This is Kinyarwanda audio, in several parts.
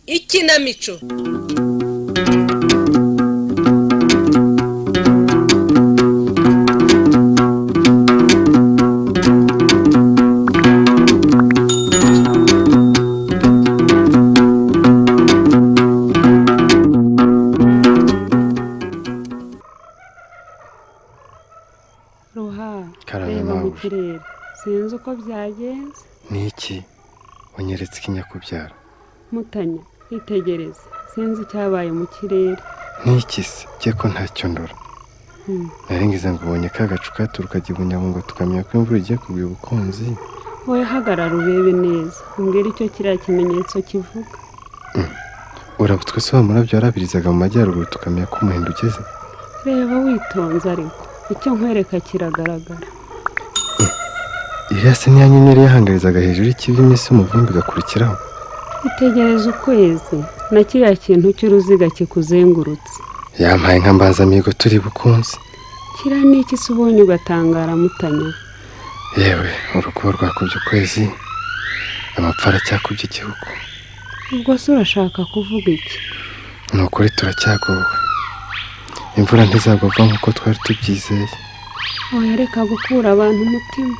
Ikinamico. Ruha, Karame reba mu mabuja. kirere, sinzi uko byagenze. Ni iki unyeretse ikinyakubyara? Mutanya, itegereze, sinzi icyabaye mu kirere. Ni iki se jye ko ntacyo ndora? Nari ngize ngo ubonye ka gacu katurukaga i Bunyabungo, tukamenya ko imvura igiye kugwa ubukunzi. Wowe hagarara urebe neza, umbwire icyo kiriya kimenyetso kivuga. Urabutswe se wa murabyo warabirizaga mu majyaruguru, tukamenya ko umuhindo ugeze? Reba witonze, ariko icyo nkwereka kiragaragara. Iriya se niya nyenyeri yahangarizaga hejuru y'ikibi iminsi y'umuvumbi igakurikiraho? Itegereze ukwezi na kiriya kintu cy'uruziga kikuzengurutse. Yampaye nka mbanzamihigo turi bukunzi. Kiriya ni iki se ubonye ugatangara, Mutanya? Yewe, urukubo rwakubye ukwezi, amapfa aracyakubye igihugu. Ubwo se urashaka kuvuga iki? Ni ukuri turacyagowe, imvura ntizagwa vuba nk'uko twari tubyizeye. Oya, reka gukura abantu umutima.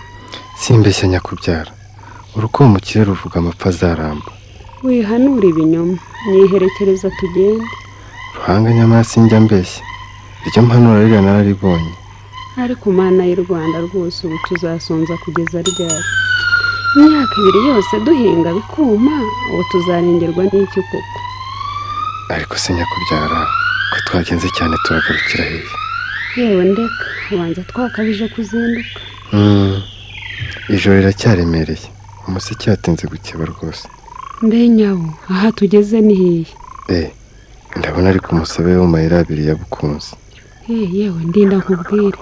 Simbeshya nyakubyara, urukubo mu kirere ruvuga amapfa azaramba. Wihanura ibinyoma, nyiherekereza tugende. Ruhanga, nyamara sinjya mbeshya, iryo mpanura ririya nararibonye. Ariko Mana y'u Rwanda, rwose ubu tuzasonza kugeza ryari? Imyaka 2 yose duhinga bikuma, ubu tuzarengerwa n'iki koko? Ariko se nyakubyara, ko twagenze cyane turagarukira hehe? Yewe ndeka, ubanza twakabije kuzinduka. Ijoro riracyaremereye, umuseke yatinze gukeba rwose. Mbe nyabo, aha tugeze ni hehe? Ndabona ari ku musobe wo mu mayira abiri ya Bukunzi. Yewe ndinda nkubwire.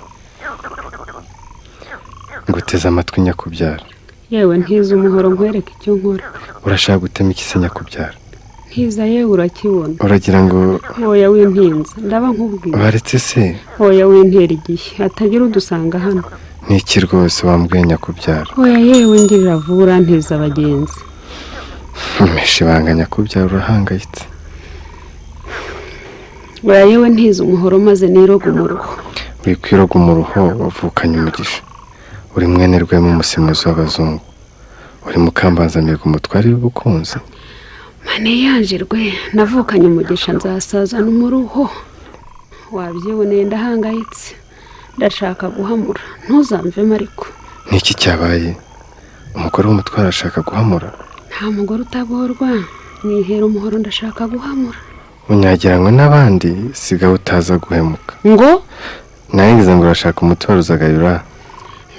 Nguteze amatwi nyakubyara. Yewe ntiza umuhoro nkwereke icyo nkora. Urashaka gutema iki se nyakubyara? Ntiza yewe, urakibona. Uragira ngo Oya wintinza, ndaba nkubwira. Baretse se? Oya wintera igihe, hatagira udusanga hano. Niki rwose wambwiye nyakubyara? Oya yewe, ngirira vuba uranteza abagenzi. Mesha ibanga nyakubyara, urahangayitse. Oya yewe, ntiza umuhoro maze niroga umuruho. Wikwiroga umuruho, wavukanye umugisha. Uri mwene Rwema umusimuzi w'abazungu. Uri mukambanzamihigo umutware w'ubukunzi. Mane yanje rwe, navukanye umugisha nzasazana umuruho. Wabyiboneye ndahangayitse, ndashaka guhamura, ntuzamvemo ariko. Niki cyabaye? Umugore w'umutware arashaka guhamura? Nta mugore utagorwa, nihera umuhoro ndashaka guhamura. Unyagiranywe n'abandi, sigaho utaza guhemuka. Ngo? Naringize ngo urashaka umutwaro uzagayura.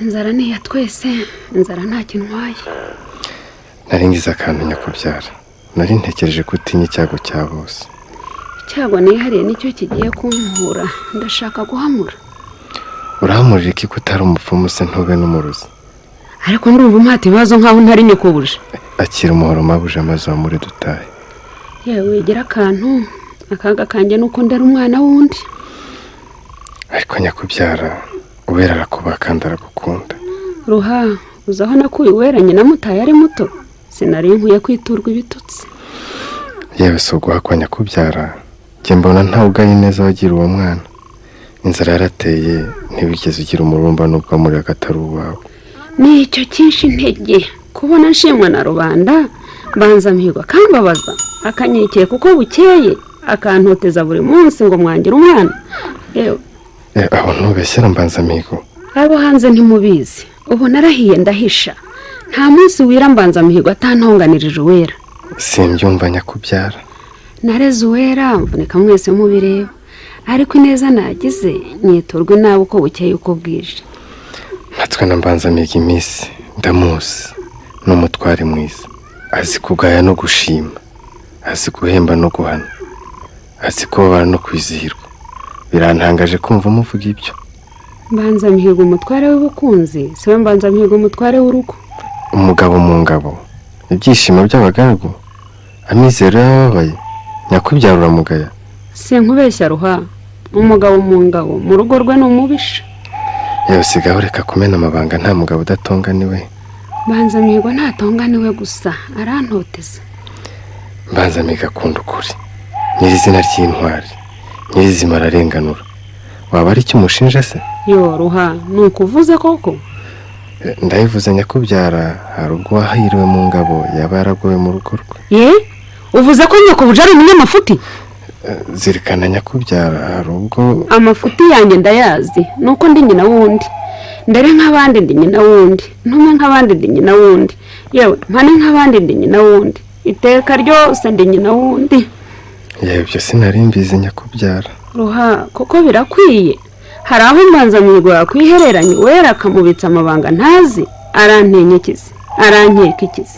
Inzara ni iya twese, inzara nta kintwaye. Naringize akantu nyakubyara, nari ntekereje ko utinya icyago cya bose. Icyago nihariye nicyo kigiye kunkura, ndashaka guhamura. Urahamurira iki ko utari umupfumu se ntube n'umurozi? Ariko ndumva umpata ibibazo nkaho ntari nyokobuje. Akira umuhoro mabuja maze wamure dutahe. Yewe gira akantu, akaga kanjye nuko ndera umwana wundi. Ariko nyakubyara, Uwera arakubaha kandi aragukunda. Ruha, uzi aho nakuye Uwera nyina mutaye ari muto? Sinari nkwiye kwiturwa ibitutsi. Yewe si uguha kwa nyakubyara, njye mbona ntawe ugaye neza wagira uwo mwana. Inzara yarateye, ntiwigeze ugira umururumba n'ubwo wamuriraga atari uwawe. Nicyo cyinshi intege kubona nshimwa na rubanda, Mbanzamihigo akambabaza, akanyikeka kuko bukeye, akantoteza buri munsi ngo mwangira umwana. Yewe Aho ntubeshyera Mbanzamihigo. Abo hanze ntimubizi, ubu narahiye ndahisha, nta munsi wira Mbanzamihigo atantonganirije Uwera. Simbyumva nyakubyara. Nareze Uwera mvunika mwese mubireba, ariko ineza nagize nyiturwa inabi uko bukeye uko bwije. Natwe na Mbanzamihigo iminsi ndamuzi, ni umutware mwiza, azi kugaya no gushima, azi guhemba no guhana, azi kubabara no kwizihirwa. Birantangaje kumva umuvuga ibyo. Mbanza Mihigo umutware w'ubukunzi, siwe Mbanza Mihigo umutware w'urugo. Umugabo mu ngabo, ibyishimo by'abagaragu, amizero y'abababaye, nyakubyara uramugaya. Sinkubeshya Ruha, umugabo mu ngabo mu rugo rwe ni umubisha. Yewe sigaho reka kumena amabanga, nta mugabo udatonganiwe. Mbanza Mihigo ntatonganiwe gusa, arantoteza. Mbanza Mihigo akunda ukuri, nyirizina ry'intwari, nyirizima ararenganura. Waba ari icyo umushinja se? Yo Ruha, ni ukuvuze koko? Ndabivuze nyakubyara, hari ubwo wahiriwe mu ngabo yaba yaragowe mu rugo rwe. Ye, uvuze ko nyokobuja ari umunyamafuti? Zirikana nyakubyara, hari ubwo amafuti yanjye ndayazi, nuko ndi nyina wundi. Ndere nk'abandi ndi nyina wundi, ntume nk'abandi ndi nyina wundi, yewe mpane nk'abandi ndi nyina wundi, iteka ryose ndi nyina wundi. Yewe ibyo sinari mbizi nyakubyara. Ruha, koko birakwiye. Hari aho Mbanza Mihigo yakwihereranye Uwera akamubitsa amabanga ntazi, arantenyekize, arankekikize.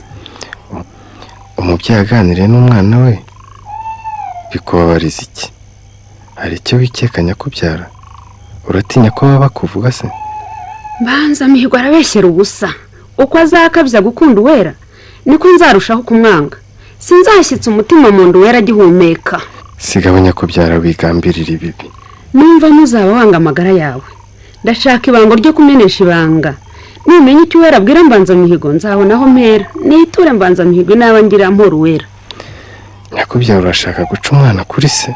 Umubyeyi aganiriye n'umwana we bikubabariza iki? Hari icyo wikeka nyakubyara? Uratinya ko baba bakuvuga se? Mbanza Mihigo arabeshyera ubusa. Uko azakabya gukunda Uwera niko nzarushaho kumwanga. Sinzashyitsa umutima mu nda Uwera agihumeka. Sigaho nyakubyara, wigambirira ibibi. Numva muzaba wanga amagara yawe. Ndashaka ibango ryo kumenesha ibanga. Numenya icyo Uwera abwira Mbanza Mihigo nzabona aho mpera. Niture Mbanza Mihigo naba ngira mpora Uwera. Nyakubyara urashaka guca umwana kuri se?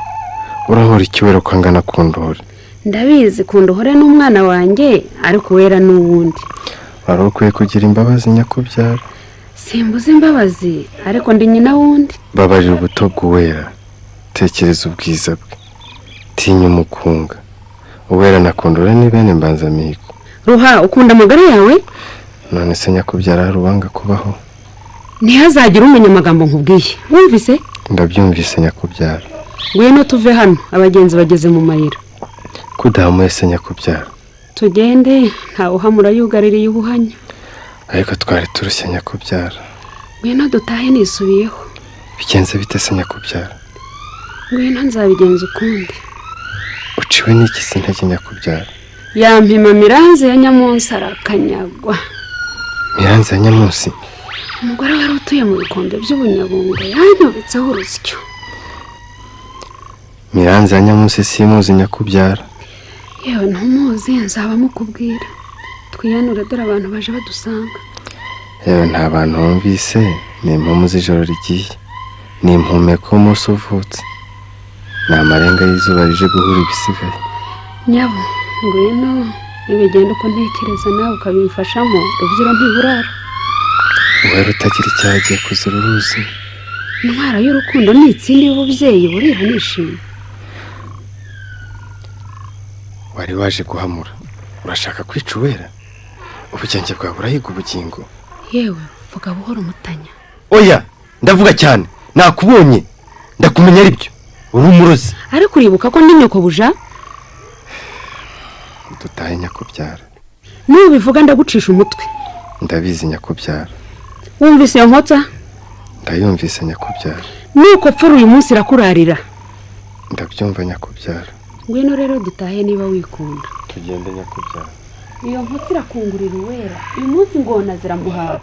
Urahora icyo Uwera uko angana kundohore. Ndabizi kundohore n'umwana wanjye, ariko Uwera n'uwundi. Wari ukwiye kugira imbabazi nyakubyara. Simbuze imbabazi, ariko ndi nyina wundi. Babarira ubuto bw'Uwera, tekereza ubwiza bwe, tinya umukunga. Uwera na Kundore ni bene Mbanza Mihigo. Ruha, ukunda amagara yawe? None se nyakubyara hari uwanga kubaho? Ntihazagire umenya amagambo nkubwiye, wumvise? Ndabyumvise nyakubyara. Ngwino tuve hano, abagenzi bageze mu mayira. Kudahamuye se nyakubyara? Tugende, ntawe uhamura yugaririye ubuhanya. Ariko twari turushye nyakubyara. Ngwino dutahe nisubiyeho. Bigenze bite se nyakubyara? Ngwino nzabigenza ukundi. Uciwe n'iki se intege nyakubyara? Yampima Miranzi ya Nyamunsi arakanyagwa. Miranzi ya Nyamunsi? Umugore wari utuye mu bikombe by'ubunyabungo yanyobetseho urusyo. Miranzi ya Nyamunsi simuzi nyakubyara. Yewe ntumuzi, nzaba mukubwira. Twiyanure dore abantu baje badusanga. Yewe nta bantu wumvise, ni impumu z'ijoro rigiye, ni impumeko y'umunsi uvutse, ni amarenga y'izuba rije guhura ibisigaye. Nyabo, ngwino nibigenda uko ntekereza nawe ukabimfashamo, Rubyiro ntiburara. Uwera utagira icyaha agiye kuzira uruzi. Intwara y'urukundo ni itsindi y'ububyeyi, burira nishimye. Wari waje guhamura, urashaka kwica Uwera? Ubugenge bwawe burahiga ubugingo. Yewe vuga buhoro mutanya. Oya, ndavuga cyane, nakubonye, ndakumenya ari byo. Uri umurozi. Ariko uribuka ko ndi nyokobuja? Dutahe nyakubyara. Nubivuga ndagucisha umutwe. Ndabizi nyakubyara. Wumvise iyo nkotsa? Ndayumvise nyakubyara. Nuko pfura uyu munsi irakurarira. Ndabyumva nyakubyara. Ngwino rero dutahe niba wikunda. Tugende nyakubyara. Iyo nkotsa irakungurira Uwera. Uyu munsi ngona ziramuhaga.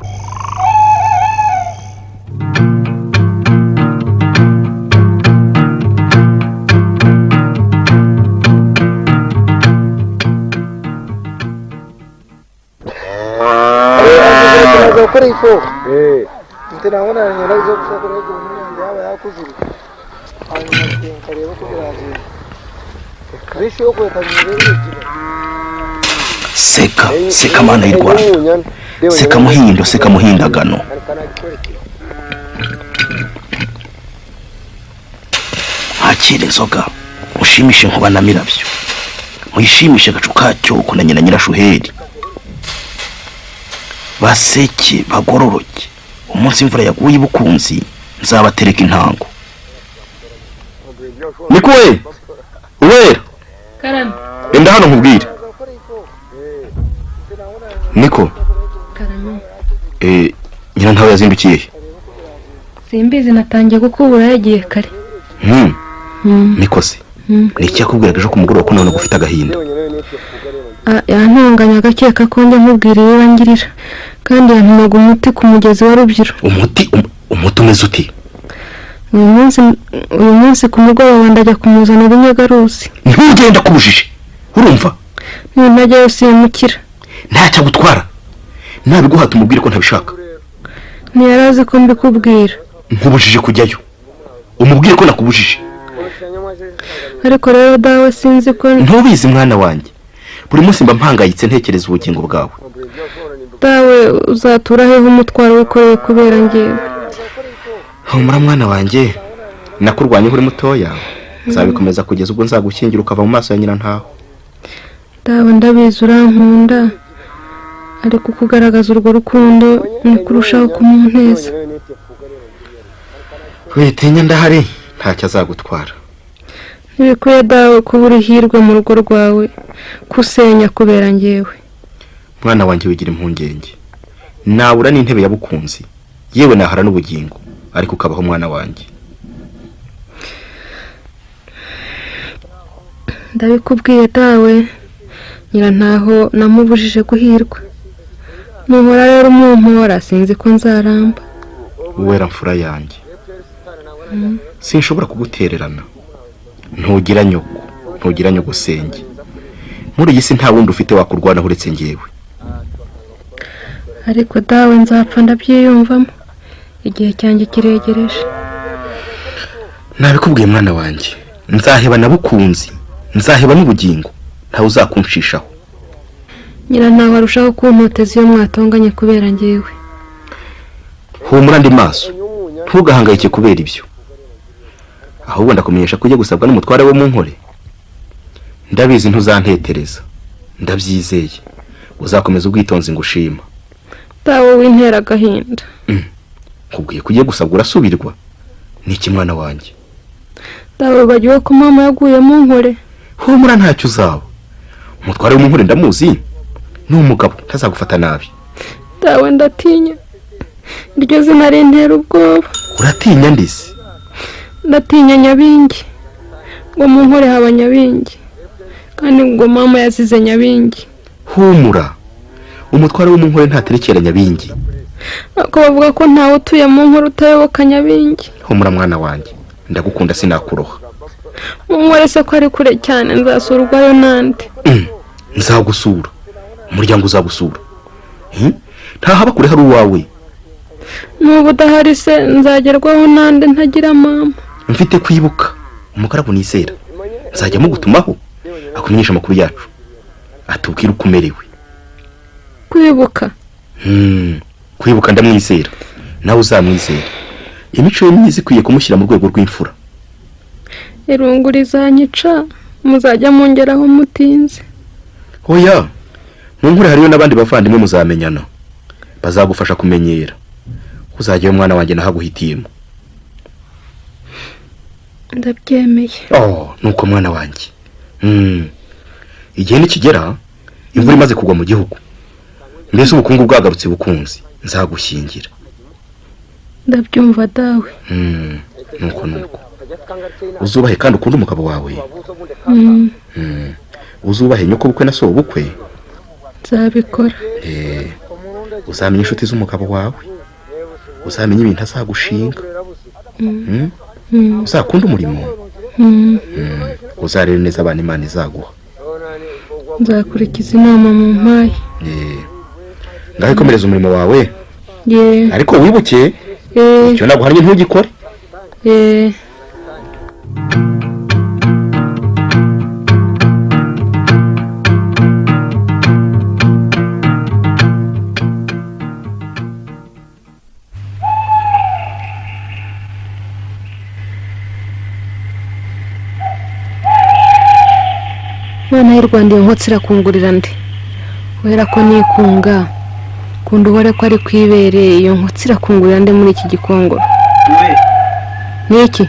Seka, seka mana y'u Rwanda, seka muhindo, seka muhindagano. Akira inzoga, ushimishe nkuba na mirabyo, muyishimishe agacu kacyo na nyina Nyirashuheri. Baseke bagororoke, umunsi imvura yaguye ibukunzi nzabatereka intango. Niko we Uwera, Karame, enda hano nkubwire. Niko Karame, nyina ntawe yazindukiye he? Simbizi, natangiye gukubura yagiye kare. Niko se Ni iki yakubwiraga ejo ku mugoroba ko none ufite agahinda? Yantunganya agakeka ko njya nkubwira ibiba ngirira, kandi yantumaga umuti ku mugezi wa Rubyiro. Umuti umuti umeze uti? Uyu munsi ku mugoroba ndajya kumuzanira inyagaruzi. Ntugenda kubujije, urumva? Nintajyayo simukira. Ntacyo agutwara, nabiguhata umubwire ko ntabishaka. Ntiyari azi ko mbikubwira. Nkubujije kujyayo, umubwire ko nakubujije. Ariko rero dawe sinzi ko ntubizi mwana wanjye. Buri munsi mba mpangayitse ntekereza ubugingo bwawe. Dawe uzatura hehe umutwaro wikoreye kubera njyewe? Humura mwana wanjye, nakurwanya uri mutoya, nzabikomeza kugeza ubwo nzagukingira ukava mu maso ya nyina ntaho. Dawe ndabizi urankunda, ariko kugaragaza urwo rukundo ni kurushaho kumunteza. Witinya ndahari, ntacyo azagutwara. Ntibikwiye dawe kuba urihirwe mu rugo rwawe kusenya kubera njyewe. Mwana wanjye wigira impungenge, nabura n'intebe yabukunzi, yewe nahara n'ubugingo, ariko ukabaho mwana wanjye. Ndabikubwiye dawe, nyirantaho namubujije guhirwa. Muhora rero mumpora sinzi ko nzaramba. Wera mfura yanjye, sinshobora kugutererana. Ntugira nyoko, ntugira nyogosenge. Muri iyi si nta wundi ufite wakurwanaho uretse njyewe. Ariko dawe nzapfa ndabyiyumvamo, igihe cyanjye kiregereje. Nabikubwiye mwana wanjye, nzaheba nabukunzi, nzaheba n'ubugingo, ntawe uzakunshishaho. Nyirantaho arushaho kumpoteza iyo mwatonganye kubera njyewe. Humura ndi maso, ntugahangayike kubera ibyo. Ahubwo ndakumenyesha ko ujye gusabwa n'umutware wo mu nkore. Ndabizi ntuzantetereza, ndabyizeye. Uzakomeza ubwitonzi ngushima. Dawe wintera agahinda. Nkubwiye ko ugiye gusabwa urasubirwa. Niki mwana wanjye? Dawe bagiwe ko mama yaguye mu nkore. Humura ntacyo uzaba. Umutware wo mu nkore ndamuzi, ni umugabo ntazagufata nabi. Dawe ndatinya, iryo zina rintera ubwoba. Uratinya ndisi? Ndatinya Nyabingi, ngo mu nkore haba Nyabingi, kandi ngo mama yazize Nyabingi. Humura, umutware wo mu nkore ntaterekera Nyabingi. Ariko bavuga ko ntawe utuye mu nkore utayoboka Nyabingi. Humura mwana wanjye, ndagukunda sinakuroha. Mu nkore se ko ari kure cyane, nzasurwayo nande? Nzagusura, umuryango uzagusura. Ntahaba kure hari uwawe. Nubu udahari se nzagerwaho nande ntagira mama? Mfite kwibuka umugaragu nizera, nzajya mugutumaho akumenyesha amakuru yacu, atubwire uko umerewe. Kwibuka? Kwibuka ndamwizera, nawe uzamwizera. Imico ye myiza ikwiye kumushyira mu rwego rw'imfura. Irungu rizanyica, muzajya mungeraho mutinze. Oya, mu nkore hariyo n'abandi bavandimwe muzamenyana, bazagufasha kumenyera. Uzajyayo mwana wanjye nahaguhitiyemo. Ndabyemeye. Oh, nuko mwana wanjye. Igihe nikigera, imvura imaze kugwa mu gihugu, mbese ubukungu bwagarutse bukunzi, nzagushyingira. Ndabyumva dawe. Nuko nuko. Uzubahe kandi ukunde umugabo wawe. Uzubahe nyoko bukwe na so bukwe. Nzabikora. Uzamenye inshuti z'umugabo wawe, uzamenye ibintu azagushinga. Uzakunda umurimo. Uzarere neza abana Imana izaguha. Nzakurikiza inama mu mpaye. Ngaho ikomereza umurimo wawe. Ariko wibuke icyo naguhannye ntugikore. Mwana y'u Rwanda iyo nkotsi irakungurira nde? Wera ko nikunga kunda uhore ko ari kwibere, iyo nkotsi irakungurira nde muri iki gikongoro? Niki?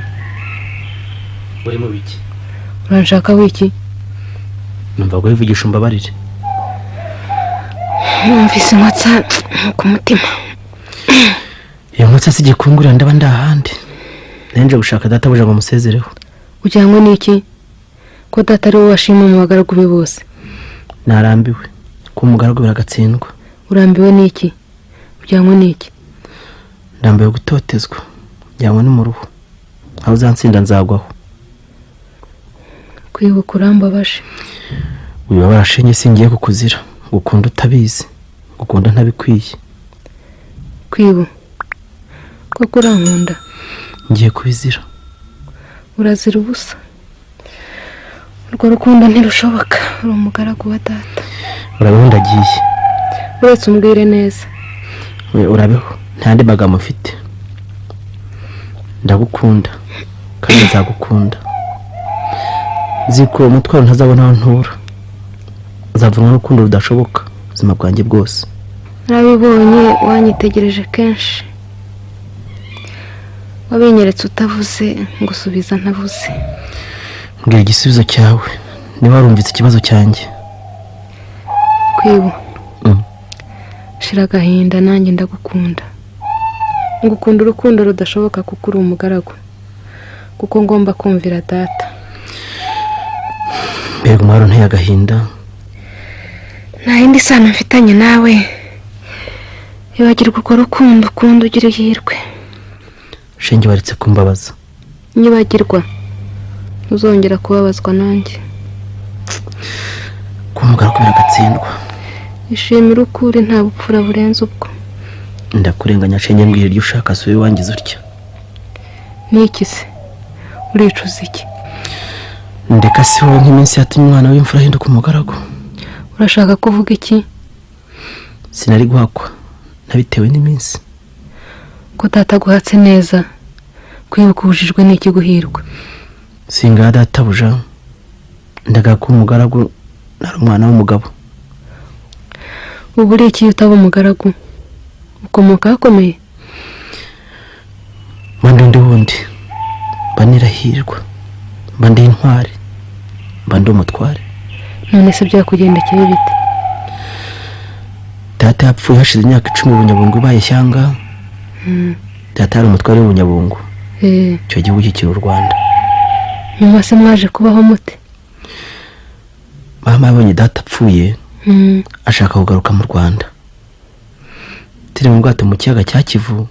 Uri mu biki? Uranshaka wiki? Numva guhivugisha umbabarire. Numvise inkotsa ku mutima. Iyo nkotsi si gikungurira ndaba ndahandi. Nenje gushaka databuja ngo musezereho. Ujyanywe n'iki? Ko data ari wowe washima mu bagaragu be bose. Narambiwe ko umugaragu biragatsindwa. Urambiwe n'iki? Ujyanywe n'iki? Ndambiwe gutotezwa, njyanywe n'umuruho. Aho uzansinda nzagwaho. Kwibuka urambabaje. Wibabara shenge, singiye kukuzira. Gukunda utabizi, gukunda ntabikwiye. Kwibu, koko urankunda? Ngiye kubizira. Urazira ubusa. Urwo rukundo ntirushoboka, uri umugaragu wa data. Urabeho ndagiye. Uretse umbwire neza. Urabeho, nta yandi magambo mfite. Ndagukunda kandi nzagukunda. Nzi ko umutwaro ntazabona aho ntura. Nzavunwa n'urukundo rudashoboka ubuzima bwanjye bwose. Narabibonye, wanyitegereje kenshi. Wabinyeretse utavuze, ngusubiza ntavuze. Mbwira igisubizo cyawe niba warumvise ikibazo cyanjye. Kwibu, shira agahinda, nanjye ndagukunda. Ngukunda urukundo rudashoboka kuko uri umugaragu, kuko ngomba kumvira data. Mbega umwaro nteye agahinda. Nta yindi sano mfitanye nawe. Ibagirwa urwo rukundo ukunda ugira ihirwe. Shenge, waretse kumbabaza. Nyibagirwa, ntuzongera kubabazwa nanjye. Kuba umugaragu biragatsindwa. Ishimire uko uri, nta bupfura burenze ubwo. Ndakurenganya shenge, mbwira iryo ushaka, si wowe wangiza utya. Niki se? Uricuza iki? Ndeka si wowe nk'iminsi yatumye umwana w'imfura ahinduka umugaragu. Urashaka kuvuga iki? Sinari guhakwa nabitewe n'iminsi. Ko data aguhatse neza, kwibuka ubujijwe n'iki guhirwa? Singaha databuja, ndagaha kuba umugaragu nari umwana w'umugabo. Ubu uri iki iyo utaba umugaragu? Ukomoka ahakomeye? Mba ndi undi wundi, mba nirahirwa, mba ndi intwari, mba ndi umutware. None se byakugendekeye bite? Data yapfuye hashize imyaka 10 Ubunyabungo ibaye ishyanga. Data yari umutware w'Ubunyabungo. Icyo gihugu kikiri u Rwanda. Nyuma se mwaje kubaho mute? Mama yabonye data apfuye, ashaka kugaruka mu Rwanda. Turi mu bwato mu kiyaga cya Kivu,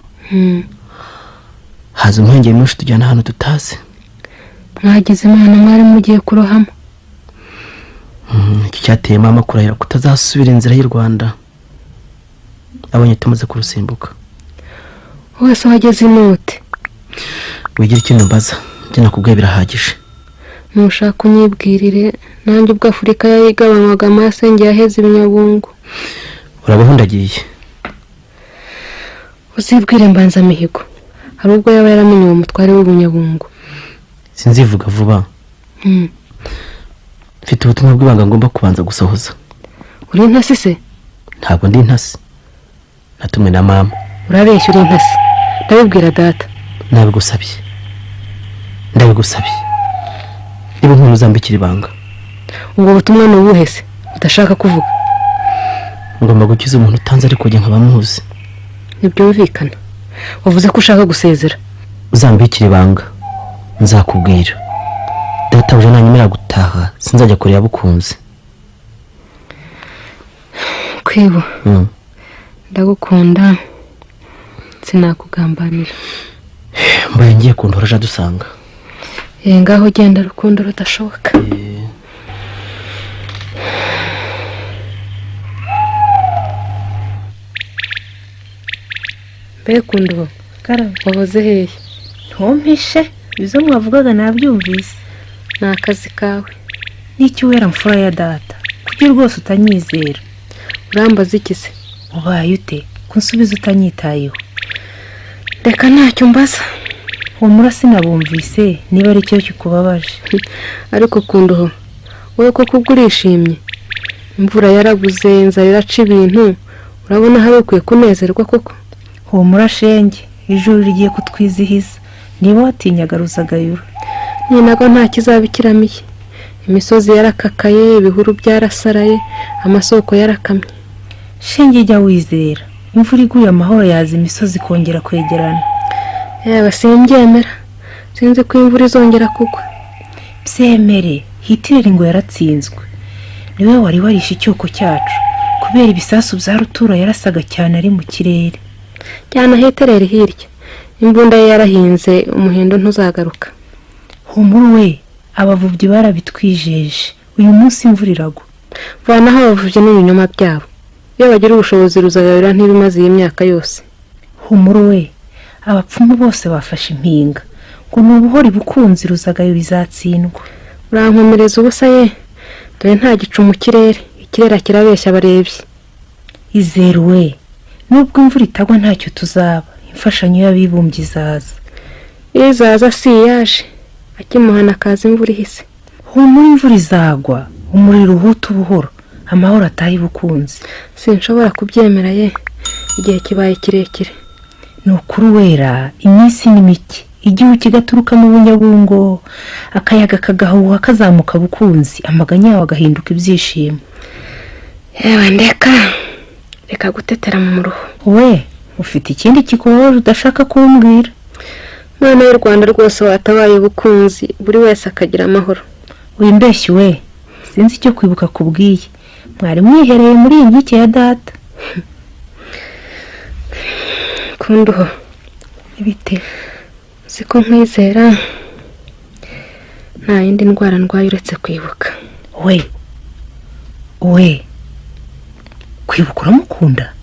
haza umuhengeri mwinshi tujyana ahantu tutazi. Mwagize Imana mwari mugiye kurohama. Iki cyateye mama kurahira kutazasubira inzira y'u Rwanda abonye tumaze kurusimbuka. Wese wageze inote. Wigira ikintu mbaza, njye nakubwiye birahagije. Nushaka unyibwirire, nanjye ubwo Afurika yayigabanywaga amasenge yaheze ibinyabungo. Urabeho ndagiye. Uzibwire Mbanzamihigo, hari ubwo yaba yaramenye uwo mutware w'Ubunyabungo. Sinzivuga vuba. Mfite ubutumwa bw'ibanga ngomba kubanza gusohoza. Uri intasi se? Ntabwo ndi intasi, natumwe na mama. Urabeshya, uri intasi. Ndabibwira data. Nabigusabye, ndabigusabye. Niba umuntu uzambikira ibanga. Ubwo butumwa ni ubuhe se udashaka kuvuga? Ngomba gukiza umuntu utanze ariko njye nkaba muzi. Ntibyumvikana. Wavuze ko ushaka gusezera. Uzambikira ibanga nzakubwira. Databuja nanyemera gutaha sinzajya kure yabukunze. Kwibu, ndagukunda, sinakugambanira. Mbaye ngiye kundora aje adusanga. Ngaho genda rukundo rudashoboka. Mbe kundo, wahoze hehe? Ntumpishe, ibyo mwavugaga nabyumvise. Ni akazi kawe. N'icyo wera mfura ya data, kuki rwose utanyizera? Urambaza iki se? Ubaye ute kunsubiza utanyitayeho? Reka ntacyo mbaza. Humura sinabumvise niba ari cyo kikubabaje. Ariko kundoho, wowe koko ubwo urishimye? Imvura yarabuze, inzara iraca ibintu, urabona hari ukwiye kunezerwa koko? Humura shenge, ijuru rigiye kutwizihiza. Niba watinyaga Ruzagayura. Ninago nta kizabikiramiye. Imisozi yarakakaye, ibihuru byarasaraye, amasoko yarakamye. Shenge jya wizera, imvura iguye amahoro yaza imisozi kongera kwegerana. Yewe simbyemera, sinzi ko imvura izongera kugwa. Byemere, Hitireri ngo yaratsinzwe, niwe wari warishe icyoko cyacu kubera ibisasu bya rutura yarasaga cyane ari mu kirere. Cyane Hitireri hirya imbunda ye yarahinze, umuhindo ntuzagaruka. Humura we, abavubyi barabitwijeje, uyu munsi imvura iragwa. Vanaho abavubyi n'ibinyoma byabo, iyo bagira ubushobozi Ruzagayura ntibimaze iyi myaka yose. Humura we, abapfumu bose bafashe impinga ngo ni ubuhori bukunzi Ruzagayura izatsindwa. Urankomereza ubusa ye, dore nta gicu mu kirere, ikirere kirabeshya abarebyi. Izere we, nubwo imvura itagwa ntacyo tuzaba, imfashanyo y'abibumbye izaza. Izaza si iyaje, akimuhana akaza imvura ihise. Humura imvura izagwa, umuriro uhuta buhoro, amahoro atahe ibukunzi. Sinshobora kubyemera ye, igihe kibaye kirekire. Ni ukuri wera, iminsi ni mike, igihu kigaturuka mu bunyabungo, akayaga kagahuha kazamuka bukunzi, amaganya yawe agahinduka ibyishimo. Yewe ndeka, reka gutetera mu muruho. We ufite ikindi kikubabaje udashaka kumbwira? Mwana y'u Rwanda rwose watabaye ubukunzi, buri wese akagira amahoro. Wimbeshyi we, sinzi icyo kwibuka kubwiye, mwari mwihereye muri iyi nkike ya data. Kunduho ibite siko nkwizera, nta yindi ndwara ndwaye uretse kwibuka. We we, kwibuka uramukunda?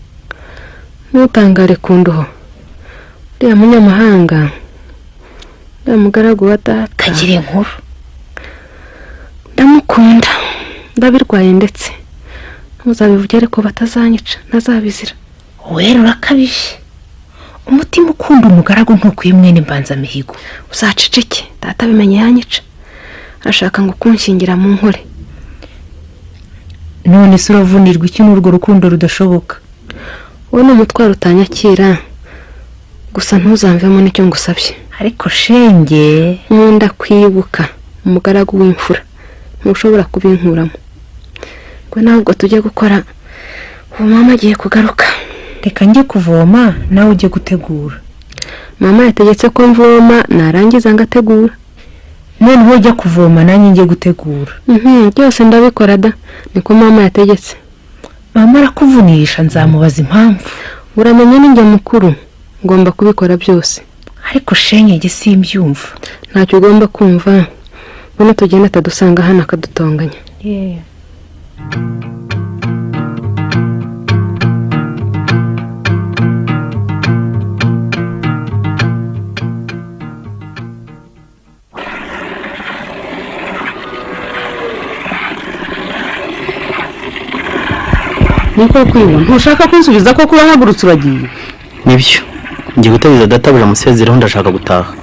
Ntutangare Kunduho, uriya munyamahanga, uriya mugaragu wa data kagira inkuru. Ndamukunda, ndabirwaye ndetse ntuzabivuge ariko batazanyica, ntazabizira. Wera urakabije, umutima ukunda umugaragu ntukwiye mwene Mbanzamihigo. Uzaceceke, data abimenye yanyica, arashaka ngo kunshingira mu nkore. None se uravunirwa iki n'urwo rukundo rudashoboka? Wowe ni umutwaro utanyakira, gusa ntuzamvemo nicyo ngusabye. Ariko shenge, nkunda kwibuka umugaragu w'imfura, ntushobora kubinkuramo. Ngo ntabwo tujye gukora, ubu mama agiye kugaruka. Reka njye kuvoma nawe ujye gutegura. Mama yategetse ko mvoma narangiza ngategura. Noneho ujya kuvoma nanjye njye gutegura. Byose ndabikora da, niko mama yategetse. Mama arakuvunisha, nzamubaza impamvu. Uramenye ninjye mukuru, ngomba kubikora byose. Ariko shenge njye simbyumva. Ntacyo ugomba kumva, mbona tugenda atadusanga hano akadutonganya. Niko kwiba ntushaka kunsubiza ko kurahagurutse uragiye? Nibyo, ngiye gutabiza databuja musezereho, ndashaka gutaha.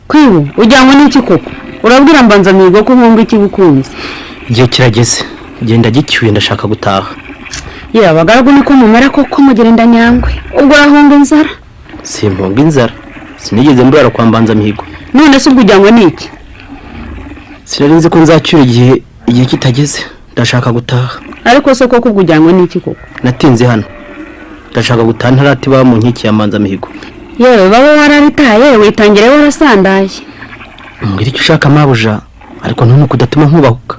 Kwiba ujyanywe n'iki koko? Urabwira Mbanzamihigo ko nkunga iki bukunzi? Igihe kirageze, genda gicyuye, ndashaka gutaha. Yewe abagaragu niko mumera koko, mugenda nyangwe, ubwo urahunga inzara? Simpunga inzara, sinigeze mbura kwa Mbanzamihigo. None se ubwo ujyanywe n'iki? Sinari nzi ko nzacyura igihe kitageze, ndashaka gutaha. Ariko se koko ubwo ujyanywe n'iki koko? Natinze hano, ndashaka gutaha ntaratiba mu nkiki ya Mbanzamihigo. Yewe baba wararitaye, witangire warasandaye. Mbwira icyo ushaka mabuja, ariko ntunuke udatuma nkubahuka.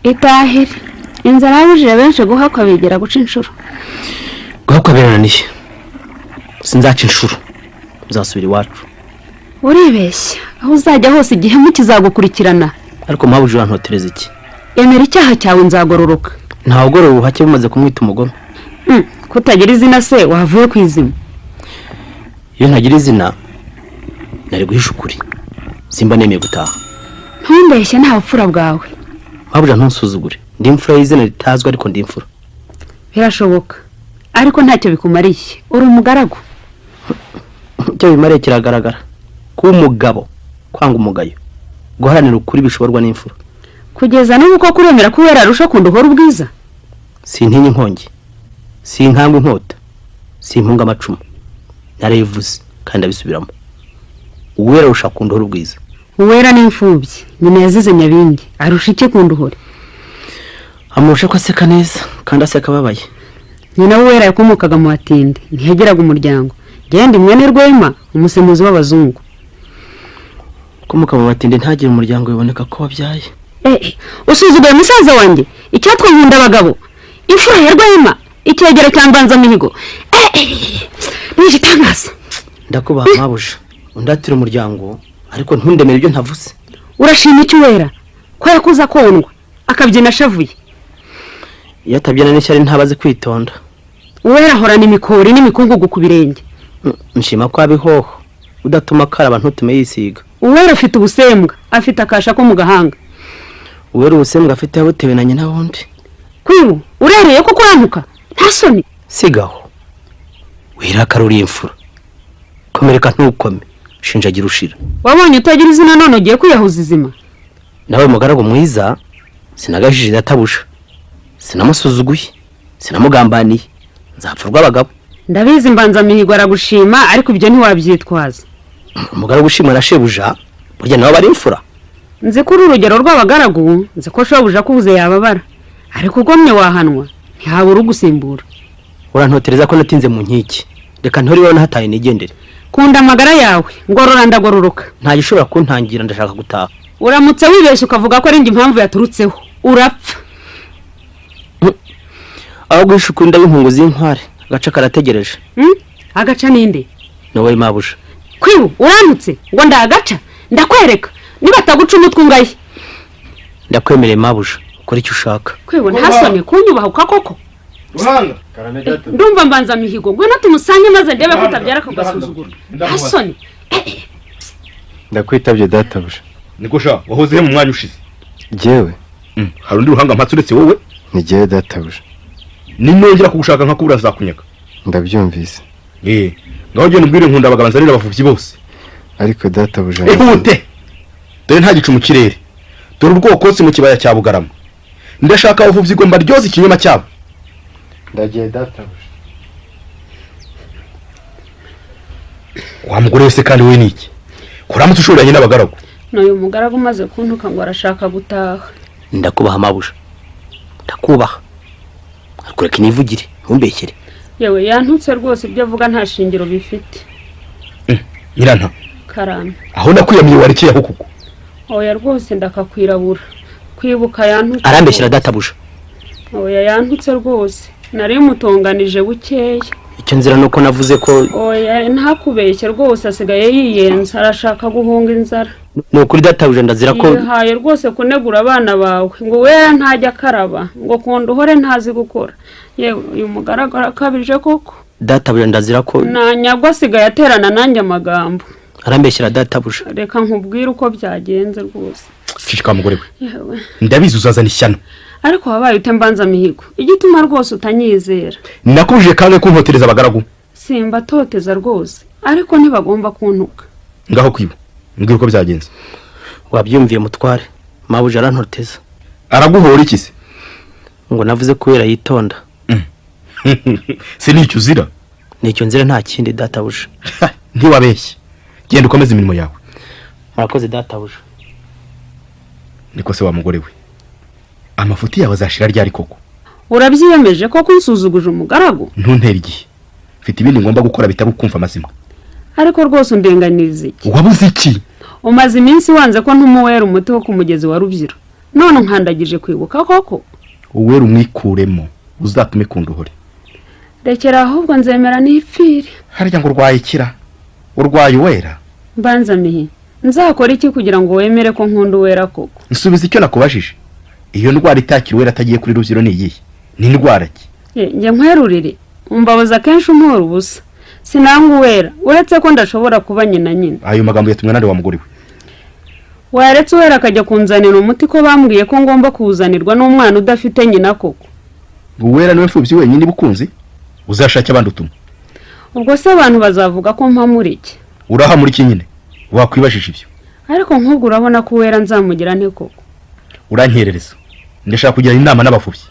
Itahire, inzara yabujije benshi guhakwa bigira guca inshuro. Guhakwa birananiye, sinzaca inshuro, nzasubira iwacu. Uribeshya, aho uzajya hose igihemu kizagukurikirana. Ariko mabuja urantotereza iki? Emera icyaha cyawe nzagororoka. Ntawugorora ubuhake bumaze kumwita umugome. Kutagira izina se wavuye ku izima? Iyo ntagira izina nari guhisha ukuri, simba nemeye gutaha. Ntumbeshye, nta bupfura bwawe. Mabuja ntusuzugure, ndi imfura y'izina ritazwi ariko ndi imfura. Birashoboka, ariko ntacyo bikumariye, uri umugaragu. Icyo bimariye kiragaragara, kuba umugabo, kwanga umugayo, guharanira ukuri bishoborwa n'imfura. Kugeza n'ubu koko uremera ko uwera arusha kunda uhora ubwiza? Sintinya inkongi, sinkanga inkota, simpunga amacumu, narayivuze kandi ndabisubiramo. Uwera arusha kunda uhora ubwiza. Uwera ni imfubyi, nyina yazize Nyabingi, arusha iki kunda uhora? Amurusha ko aseka neza kandi aseka ababaye. Nyina w'Uwera yakomokaga mu Batindi, ntiyageraga umuryango. Genda mwene Rwema, umusemuzi w'abazungu. Ko Ko mukaba batinde ntagire umuryango biboneka ko wabyaye. Usuzuguye musaza wanjye icyatwa nkunda abagabo imfura ya Rwema icyegera cya Mbanzamihigo. Ni igitangaza. Ndakubaha mabuja, undatira umuryango ariko ntundemere ibyo ntavuze. Urashima iki Wera ko yakuze akondwa akabyina ashavuye? Iyo atabyina n'ishyari ntabazi kwitonda. Uwera ahorana imikori n'imikungugu ku birenge. Nshima ko abihoho udatuma akaraba ntutume yisiga. Uwera afite ubusembwa, afite akasha ko mu gahanga. Uwera ubusembwa afite yabutewe na nyina wundi. Kwibu urereye ko kurantuka nta soni. Sigaho wirakara uri imfura, komereka ntukome, shinjagira ushira. Wabonye utagira izina none ugiye kwiyahuza izima. Nawe mugaragu mwiza sinagajije databusha, sinamusuzuguye, sinamugambaniye, nzapfa rw'abagabo. Ndabizi Mbanzamihigo aragushima ariko ibyo ntiwabyitwaza. Umugaragu ushimwa na shebuja burya nawe bari imfura. Nzi ko uri urugero rw'abagaragu, nzi ko shobuja kubuze yababara, ariko ugomye wahanwa ntihabura ugusimbura. Urantotereza ko natinze mu nkiki, reka ntore iwawe nahataye nigendere. Kunda amagara yawe ngorora ndagororoka. Nta gishobora kuntangira ndashaka gutaha. Uramutse wibeshye ukavuga ko ari njye impamvu yaturutseho urapfa. Aho guhisha ukunda w'inkungu z'inkware agaca karategereje. Agaca ninde? Nawe mabuja. Kwibu uramutse ngo ndagaca ndakwereka nibataguca umutwe ungaye. Ndakwemereye mabuja, ukora icyo ushaka. Kwibu ntasone kunyubaha koko. Ruhanga ndumva Mbanzamihigo ngwino tumusange maze ndebe ko utabyara akagasuzuguro. Ntasone. Ndakwitabye databuja. Niko sha wahoze he mu mwanya ushize? Jewe hari undi Ruhanga mpatse uretse wowe? Ni jewe databuja. Ninongera kugushaka nkakubura nzakunyaga. Ndabyumvise. Ngaho genda umbwire nkunda abagabo nzanira abavubyi bose. Ariko databuja ihute, dore nta gicu mu kirere, dore ubwokotsi mu kibaya cya Bugarama. Ndashaka abavubyi ngo mbaryoze ikinyoma cyabo. Ndagiye databuja. Wa mugore wese kandi we niki kuramutse ushoranye n'abagaragu? N'uyu mugaragu umaze kuntuka ngo arashaka gutaha. Ndakubaha mabuja, ndakubaha, ariko reka nivugire ntumbeshyere. Yewe yantutse rwose ibyo avuga nta shingiro bifite. Nyiranta Karame aho nakwiyamiye warekeye aho kuko. Oya rwose ndakakwirabura kwibuka yantutse. Arambeshyira databuja. Oya yantutse rwose, nari mutonganije bukeya. Icyo nzira nuko navuze ko. Oya ntakubeshye rwose asigaye yiyenza arashaka guhunga inzara. Ni ukuri databuja ndazira ko yihaye rwose kunegura abana bawe ngo we ntajya akaraba ngo kunda uhore ntazi gukora. Yewe uyu mugaragu arakabije koko. Databuja ndazira ko nanyagwa asigaye aterana nanjye amagambo. Arambeshyira databuja. Reka nkubwire uko byagenze rwose. Cishika mugore we, ndabizi uzazana ishyano. Ariko wabaye ute Mbanzamihigo igituma rwose utanyizera? Nakubujije kandi kuntotereza abagaragu. Simba toteza rwose ariko ntibagomba kuntuka. Ngaho kwiba mbwira uko byagenze. Wabyumviye mutware, mabuja arantoteza. Araguhora iki se? Ngo navuze kubera yitonda. Se nicyo uzira? Nicyo nzira nta kindi databuja. Ntiwabeshye, genda ukomeze imirimo yawe. Murakoze databuja. Niko se wa mugore we, amafuti yawe azashira ryari koko? Urabyiyemeje ko kunsuzuguje umugaragu? Ntuntere igihe, mfite ibindi ngomba gukora bitari ukumva amazima. Ariko rwose undenganiriza iki? Wabuze iki? Umaze iminsi wanze ko ntumuwera umuti wo ku mugezi wa Rubyiro, none unkandagije kwibuka koko? Uwera umwikuremo uzatume kunduhore. Rekera ahubwo nzemera nipfire. Harya ngo urwaye ikira? Urwaye Uwera? Mbanzamihi nzakora iki kugira ngo wemere ko nkunda Uwera koko? Nsubiza icyo nakubajije. Iyo ndwara itakira Uwera atagiye kuri Rubyiro ni iyihe? Ni indwara ki? Njye nkwerurire umbabaza kenshi umuhora ubusa. Sinanga Uwera uretse ko ndashobora kuba nyina nyina. Ayo magambo yatumwe nande wa mugore we? Waretse Uwera akajya kunzanira umuti ko bambwiye ko ngomba kuwuzanirwa n'umwana udafite nyina koko? Uwera niwe mfubyi wenyine bukunzi, uzashake abandi utuma. Ubwo se abantu bazavuga ko mpamura iki? Uraha muri iki nyine wakwibajije ibyo. Ariko nk'ubwo urabona ko Uwera nzamugira nte koko? Urankerereza, ndashaka kugirana inama n'abavubyi.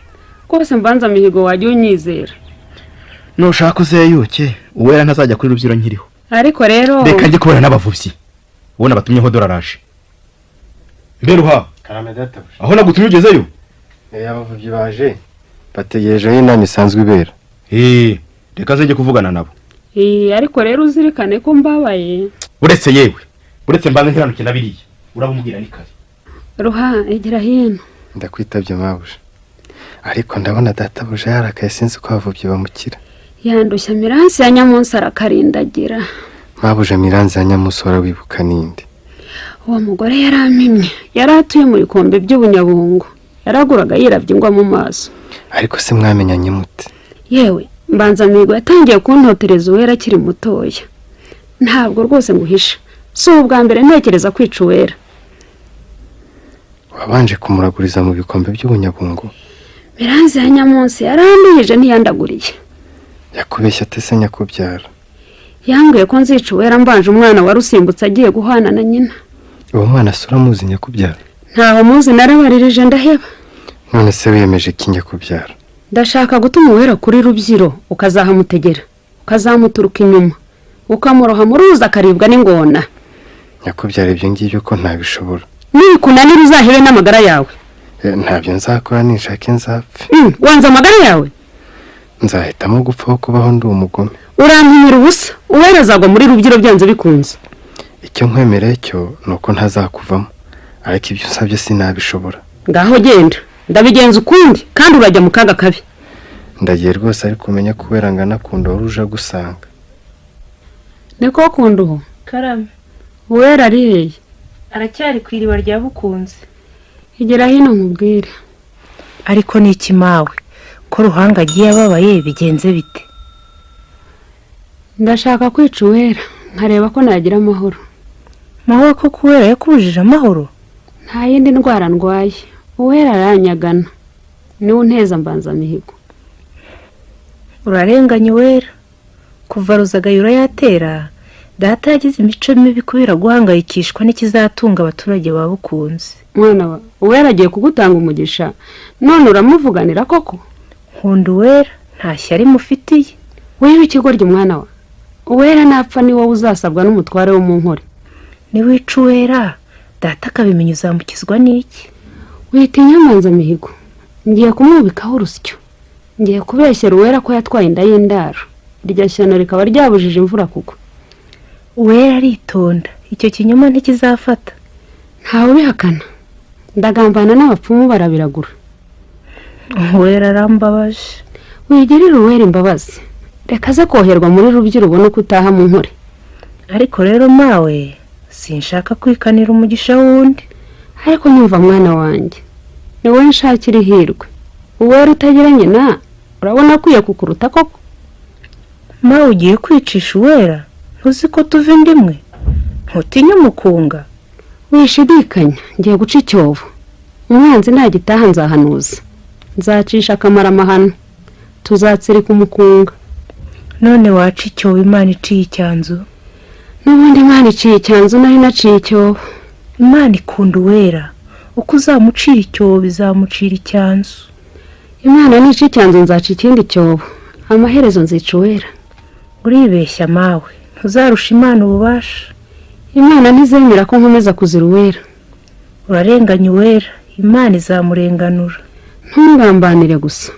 Rwose Mbanzamihigo wajya unyizera. Nushaka uzeyuke, Uwera ntazajya kuri Rubyiro nkiriho. Ariko rero reka njye kubona n'abavubyi. Ubona batumyeho doraraje. Mberuha Karame databuja. Aho nagutumye ugezeyo? Abavubyi baje bategereje aho inama isanzwe ibera. Reka nze njye kuvugana nabo. Ariko rero uzirikane ko mbabaye. Uretse yewe, uretse mbanze nkiranuke na biriya. Urabumubwira ni kare. Ruha, egera hino. Ndakwitabye mabuja, ariko ndabona databuja yarakaye, sinzi ko abavubyi bamukira. Yandushya Miranzi ya Nyamunsi arakarindagira. Mabuja, Miranzi ya Nyamunsi wibuka ninde? Uwo mugore yarampimye, yari atuye mu bikombe by'ubunyabungo, yaraguraga yirabye ingwa mu maso. Ariko se mwamenyanye mute? Yewe, Mbanzamihigo yatangiye kuntotereza Uwera akiri mutoya. Ntabwo rwose nguhisha, si ubwa mbere ntekereza kwica Uwera. Wabanje kumuraguriza mu bikombe by'ubunyabungo? Miranzi ya Nyamunsi yaranduhije, ntiyandaguriye. Yakubeshya ate se nyakubyara? Yambwiye ko nzica Uwera mbanje umwana warusimbutse agiye guhana na nyina. Uwo mwana se uramuzi nyakubyara? Ntaho muzi, narabaririje ndaheba. None se wiyemeje iki nyakubyara? Ndashaka gutuma Uwera kuri Rubyiro, ukazahamutegera, ukazamuturuka inyuma, ukamuroha mu ruzi akaribwa n'ingona. Nyakubyara, ibyo ngibyo ko ntabishobora. Nikunanira uzahebe n'amagara yawe. Ntabyo nzakora, ninshake nzapfe. Wanze amagara yawe? Nzahitamo gupfa aho kubaho ndi umugome. Urampimira ubusa, Uwera azagwa muri Rubyiro byanze bikunze. Icyo nkwemereye cyo ni uko ntazakuvamo, ariko ibyo usabye sinabishobora. Ngaho genda, ndabigenza ukundi, kandi urajya mu kaga kabi. Ndagiye rwose, ariko umenya ko Uwera ngana kunda wari uje agusanga. Niko Kunduho. Karame. Uwera ari hehe? Aracyari ku iriba rya Bukunzi. Igera hino nkubwire. Ariko ni iki mawe, ko Ruhanga agiye ababaye, bigenze bite? Ndashaka kwica Uwera nkareba ko nagira amahoro. Mawe, ko kubera yakubujije amahoro? Nta yindi ndwara ndwaye, Uwera aranyagana, niwe unteza Mbanzamihigo. Urarenganya Uwera. Kuva Ruzagayura yatera, data yagize imico mibi kubera guhangayikishwa n'ikizatunga abaturage ba Bukunzi. Mwana wa, Uwera agiye kugutanga umugisha, none uramuvuganira koko? Nkunda Uwera, nta shyari mufitiye. Wiba ikigoryi mwana wa, Uwera napfa ni wowe uzasabwa n'umutware wo mu Nkore. Niwica Uwera data akabimenya, uzamukizwa n'iki? Witinya Mbanzamihigo, ngiye kumwubikaho urusyo. Ngiye kubeshyera Uwera ko yatwaye inda y'indaro, iryo shyano rikaba ryabujije imvura kugwa. Uwera aritonda, icyo kinyoma ntikizafata. Ntawe ubihakana, ndagambana n'abapfumu barabiragura. Uwera arambabaje. Wigirire Uwera imbabazi, reka aze koherwa muri Rubyiro ubone uko utaha mu Nkore. Ariko rero mawe, sinshaka kwikanira umugisha w'undi. Ariko nyumva mwana wanjye, ni wowe nshakira ihirwe. Uwera utagira nyina urabona akwiye kukuruta koko? Mawe, ugiye kwicisha Uwera? Ntuzi ko tuva inda imwe? Ntutinya umukunga? Wishidikanya, ngiye guca icyobo. Umwanzi nagitaha nzahanuza, nzacisha akamara amahano, tuzatsirika umukunga. None waca icyobo Imana iciye icyanzu? N'ubundi Imana iciye icyanzu, nari naciye icyobo. Imana ikunda Uwera, uko uzamucira icyobo bizamucira icyanzu. Imana nica icyanzu nzaca ikindi cyobo, amaherezo nzica Uwera. Uribeshya mawe, ntuzarusha Imana ububasha. Imana ntizemera ko nkomeza kuzira Uwera. Urarenganya Uwera, Imana izamurenganura. Ntungambanire gusa,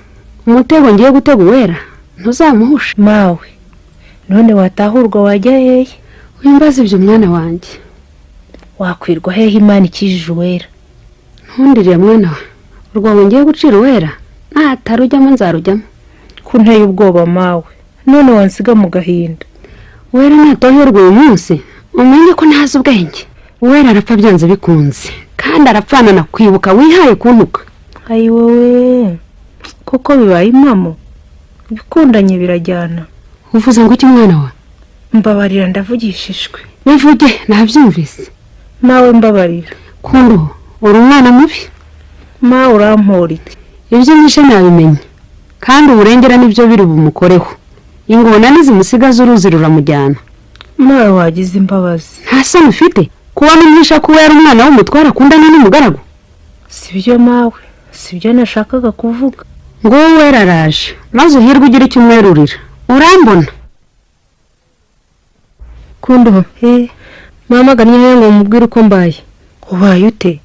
umutego ngiye gutega Uwera ntuzamuhushe. Mawe, none watahurwa wajya hehe? Wimbaze ibyo mwana wanjye. Wakwirwa hehe Imana ikijije Uwera? Ntundirire mwana we, urwobo ngiye gucira Uwera natarujyamo nzarujyamo. Kunteye ubwoba mawe, none wansiga mu gahinda. Uwera natoherwa uyu munsi, umenye ko ntazi ubwenge. Uwera arapfa byanze bikunze, kandi arapfana na kwibuka wihaye kuntuka. Ayi wowe, koko bibaye impamo, ibikundanye birajyana. Uvuze ngo iki mwana wa? Mbabarira, ndavugishijwe. Bivuge, nabyumvise. Mawe mbabarira. Kundu, uri umwana mubi. Mawe, urampora iki? Ibyo mwishe nabimenye, kandi uburengera nibyo biri bumukoreho. Ingona nizimusigaza uruzi ruramujyana. Mawe, wagize imbabazi. Nta soni ufite kubona umwisha ko Uwera umwana w'umutware akundana n'umugaragu? Sibyo mawe, sibyo nashakaga kuvuga. Ngo Uwera araje, maze uhirwe ugire icyo umwerurira. Urambona? Kunduho, mwamaganye rero ngo mubwire uko mbaye. Ubaye ute?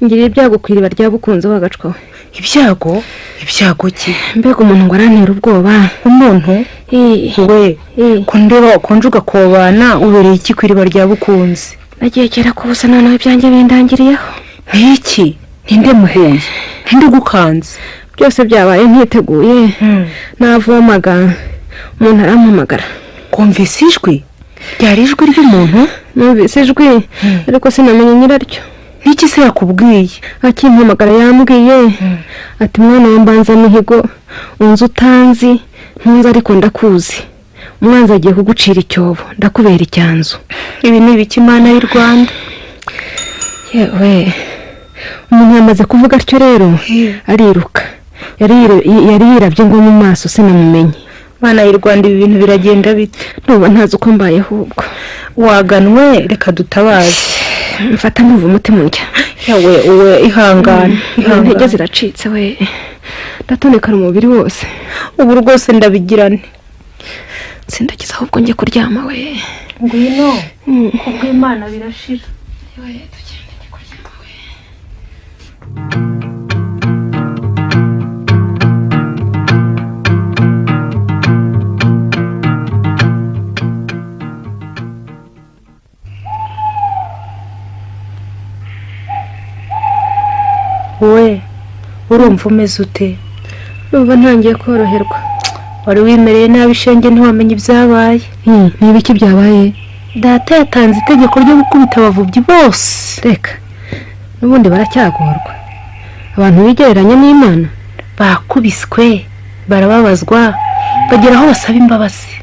Ngiriye ibyago ku iriba rya Bukunzi wagacwawe. Ibyago? Ibyago ki? Mbega umuntu ngo arantera ubwoba. Umuntu? We, ko ndeba ukonje ugakobana, ubereye iki ku iriba rya Bukunzi? Nagiye kera kubusa noneho ibyanjye bindangiriyeho. Niki? Ninde muhuye? Ninde ugukanze? Byose byabaye ntiteguye. Navomaga umuntu arampamagara. Kumvise ijwi? Ryari ijwi ry'umuntu? Numvise ijwi ariko sinamenye nyiraryo. Niki se yakubwiye? Akimpamagara yambwiye ati mwana wa Mbanzamihigo, unzi utanzi ntunze ariko ndakuzi, umwanzi agiye kugucira icyobo, ndakubera icyanzu. Ibi ni ibiki Imana y'u Rwanda? Yewe, umuntu yamaze kuvuga atyo rero ariruka. Yari yirabye ngo mu maso sinamumenye. Mana y'u Rwanda, ibi bintu biragenda bite? Ndumva ntazi uko mbayeho ubwo. Waganwe, reka dutabaze. Mfata numva umutima undya. Yewe uwe, ihangane. Intege ziracitse we, ndatonekara umubiri wose. Ubu rwose ndabigirane. Sindagize ahubwo njye kuryama we. Ngwino, kubw'Imana birashira. Yewe tugende njye kuryama we. We, urumva umeze ute? Numva ntangiye koroherwa. Wari wimereye nabi shenge, ntiwamenye ibyabaye. Ni ibiki byabaye? Data yatanze itegeko ryo gukubita abavubyi bose. Reka, n'ubundi baracyagorwa. Abantu bigereranya n'Imana bakubiswe, barababazwa, bagera aho basaba imbabazi.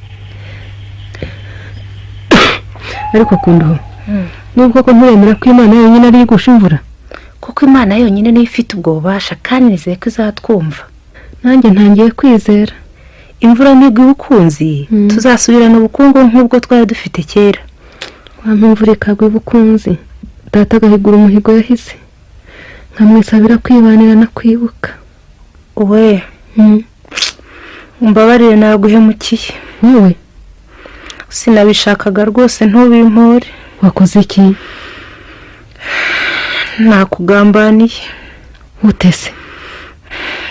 Ariko kunduho, nubwo ko nturemera ko Imana yonyine ari igusha imvura, kuko Imana yonyine niyo ifite ubwo bubasha, kandi nizeye ko izatwumva. Nanjye ntangiye kwizera. Imvura nigwa ibukunzi, tuzasubirana ubukungu nk'ubwo twari dufite kera. Wampa imvura ikagwa ibukunzi, data agahigura umuhigo yahize, nkamwisabira kwibanira no kwibuka. We, umbabarire naguhemukiye. Wowe? Sinabishakaga rwose, ntubimpore. Wakoze iki? Nakugambaniye. Utese?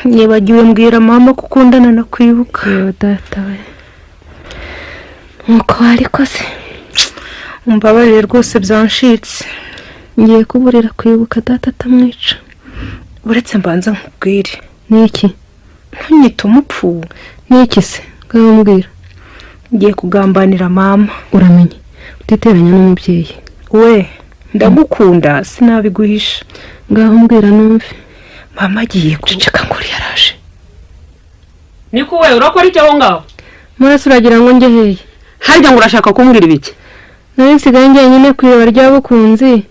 Nibagiwe mbwira mama ko ukundana na Kwibuka. Yewe data we, nkuko warikoze. Umbabarire rwose byanshitse. Ngiye kuburira Kwibuka data atamwica. Uretse mbanza nkubwire. Niki? Ntunyite umupfu. Niki se? Ngaho mbwira. Ngiye kugambanira mama. Uramenye utiteranya n'umubyeyi. We, ndagukunda sinabiguhisha. Ngaho mbwira numve. Mama agiye guceceka ngo yaraje. Niko we urakora icyo aho ngaho? Murasi uragira ngo njye hehe? Harya ngo urashaka kumbwira ibiki? Nari nsigaye njyenyine ku iriba rya Bukunzi.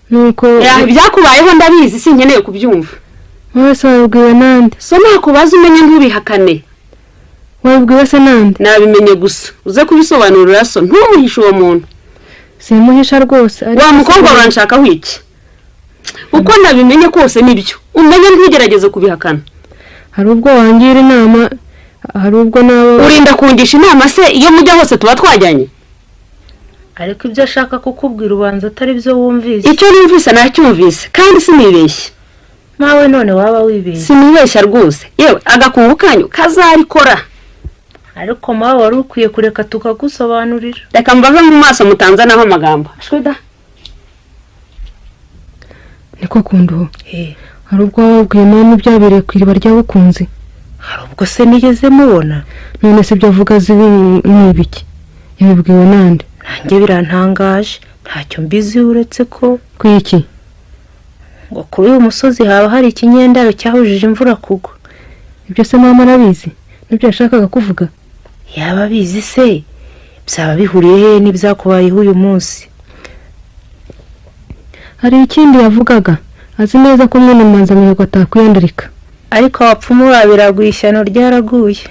Nuko ibyakubayeho ndabizi, sinkeneye kubyumva. Murasi wabibwiwe nande? So nakubaza umenye ntubihakane. Wabibwiwe se nande? Nabimenye gusa, uze kubisobanurira so, ntumuhishe uwo muntu. Simuhisha rwose. Wa mukobwa uranshakaho iki? Uko nabimenye kose nibyo, umenye ntugerageze kubihakana. Hari ubwo wangira inama, hari ubwo nawe urinda kungisha inama se iyo mujya hose tuba twajyanye. Ariko ibyo ashaka kukubwira ubanza atari byo wumvise. Icyo numvise nacyumvise kandi sinibeshye. Mawe none waba wibeshye. Sinibeshya rwose. Yewe agakungu kanyu kazarikora. Ariko mawe wari ukwiye kureka tukagusobanurira. Reka mbave mu maso mutanzanaho amagambo. Ashweda. Niko kunduho. Hari ubwo wabwiye mama ibyabereye ku iriba rya Bukunzi? Hari ubwo se nigeze mubona? None se ibyo avuga azi ni ibiki? Yabibwiwe nande? Nanjye birantangaje, ntacyo mbizi uretse ko kwiki ngo kuri uyu musozi haba hari ikinyendaro cyahujije imvura kugwa. Ibyo se mama arabizi? Nibyo yashakaga kuvuga? Yaba abizi se byaba bihuriye he n'ibyakubayeho uyu munsi? Hari ikindi yavugaga, azi neza ko mwene Mbanzamihigo atakwiyandarika. Ariko abapfumu babiraguye, ishyano ryaraguye.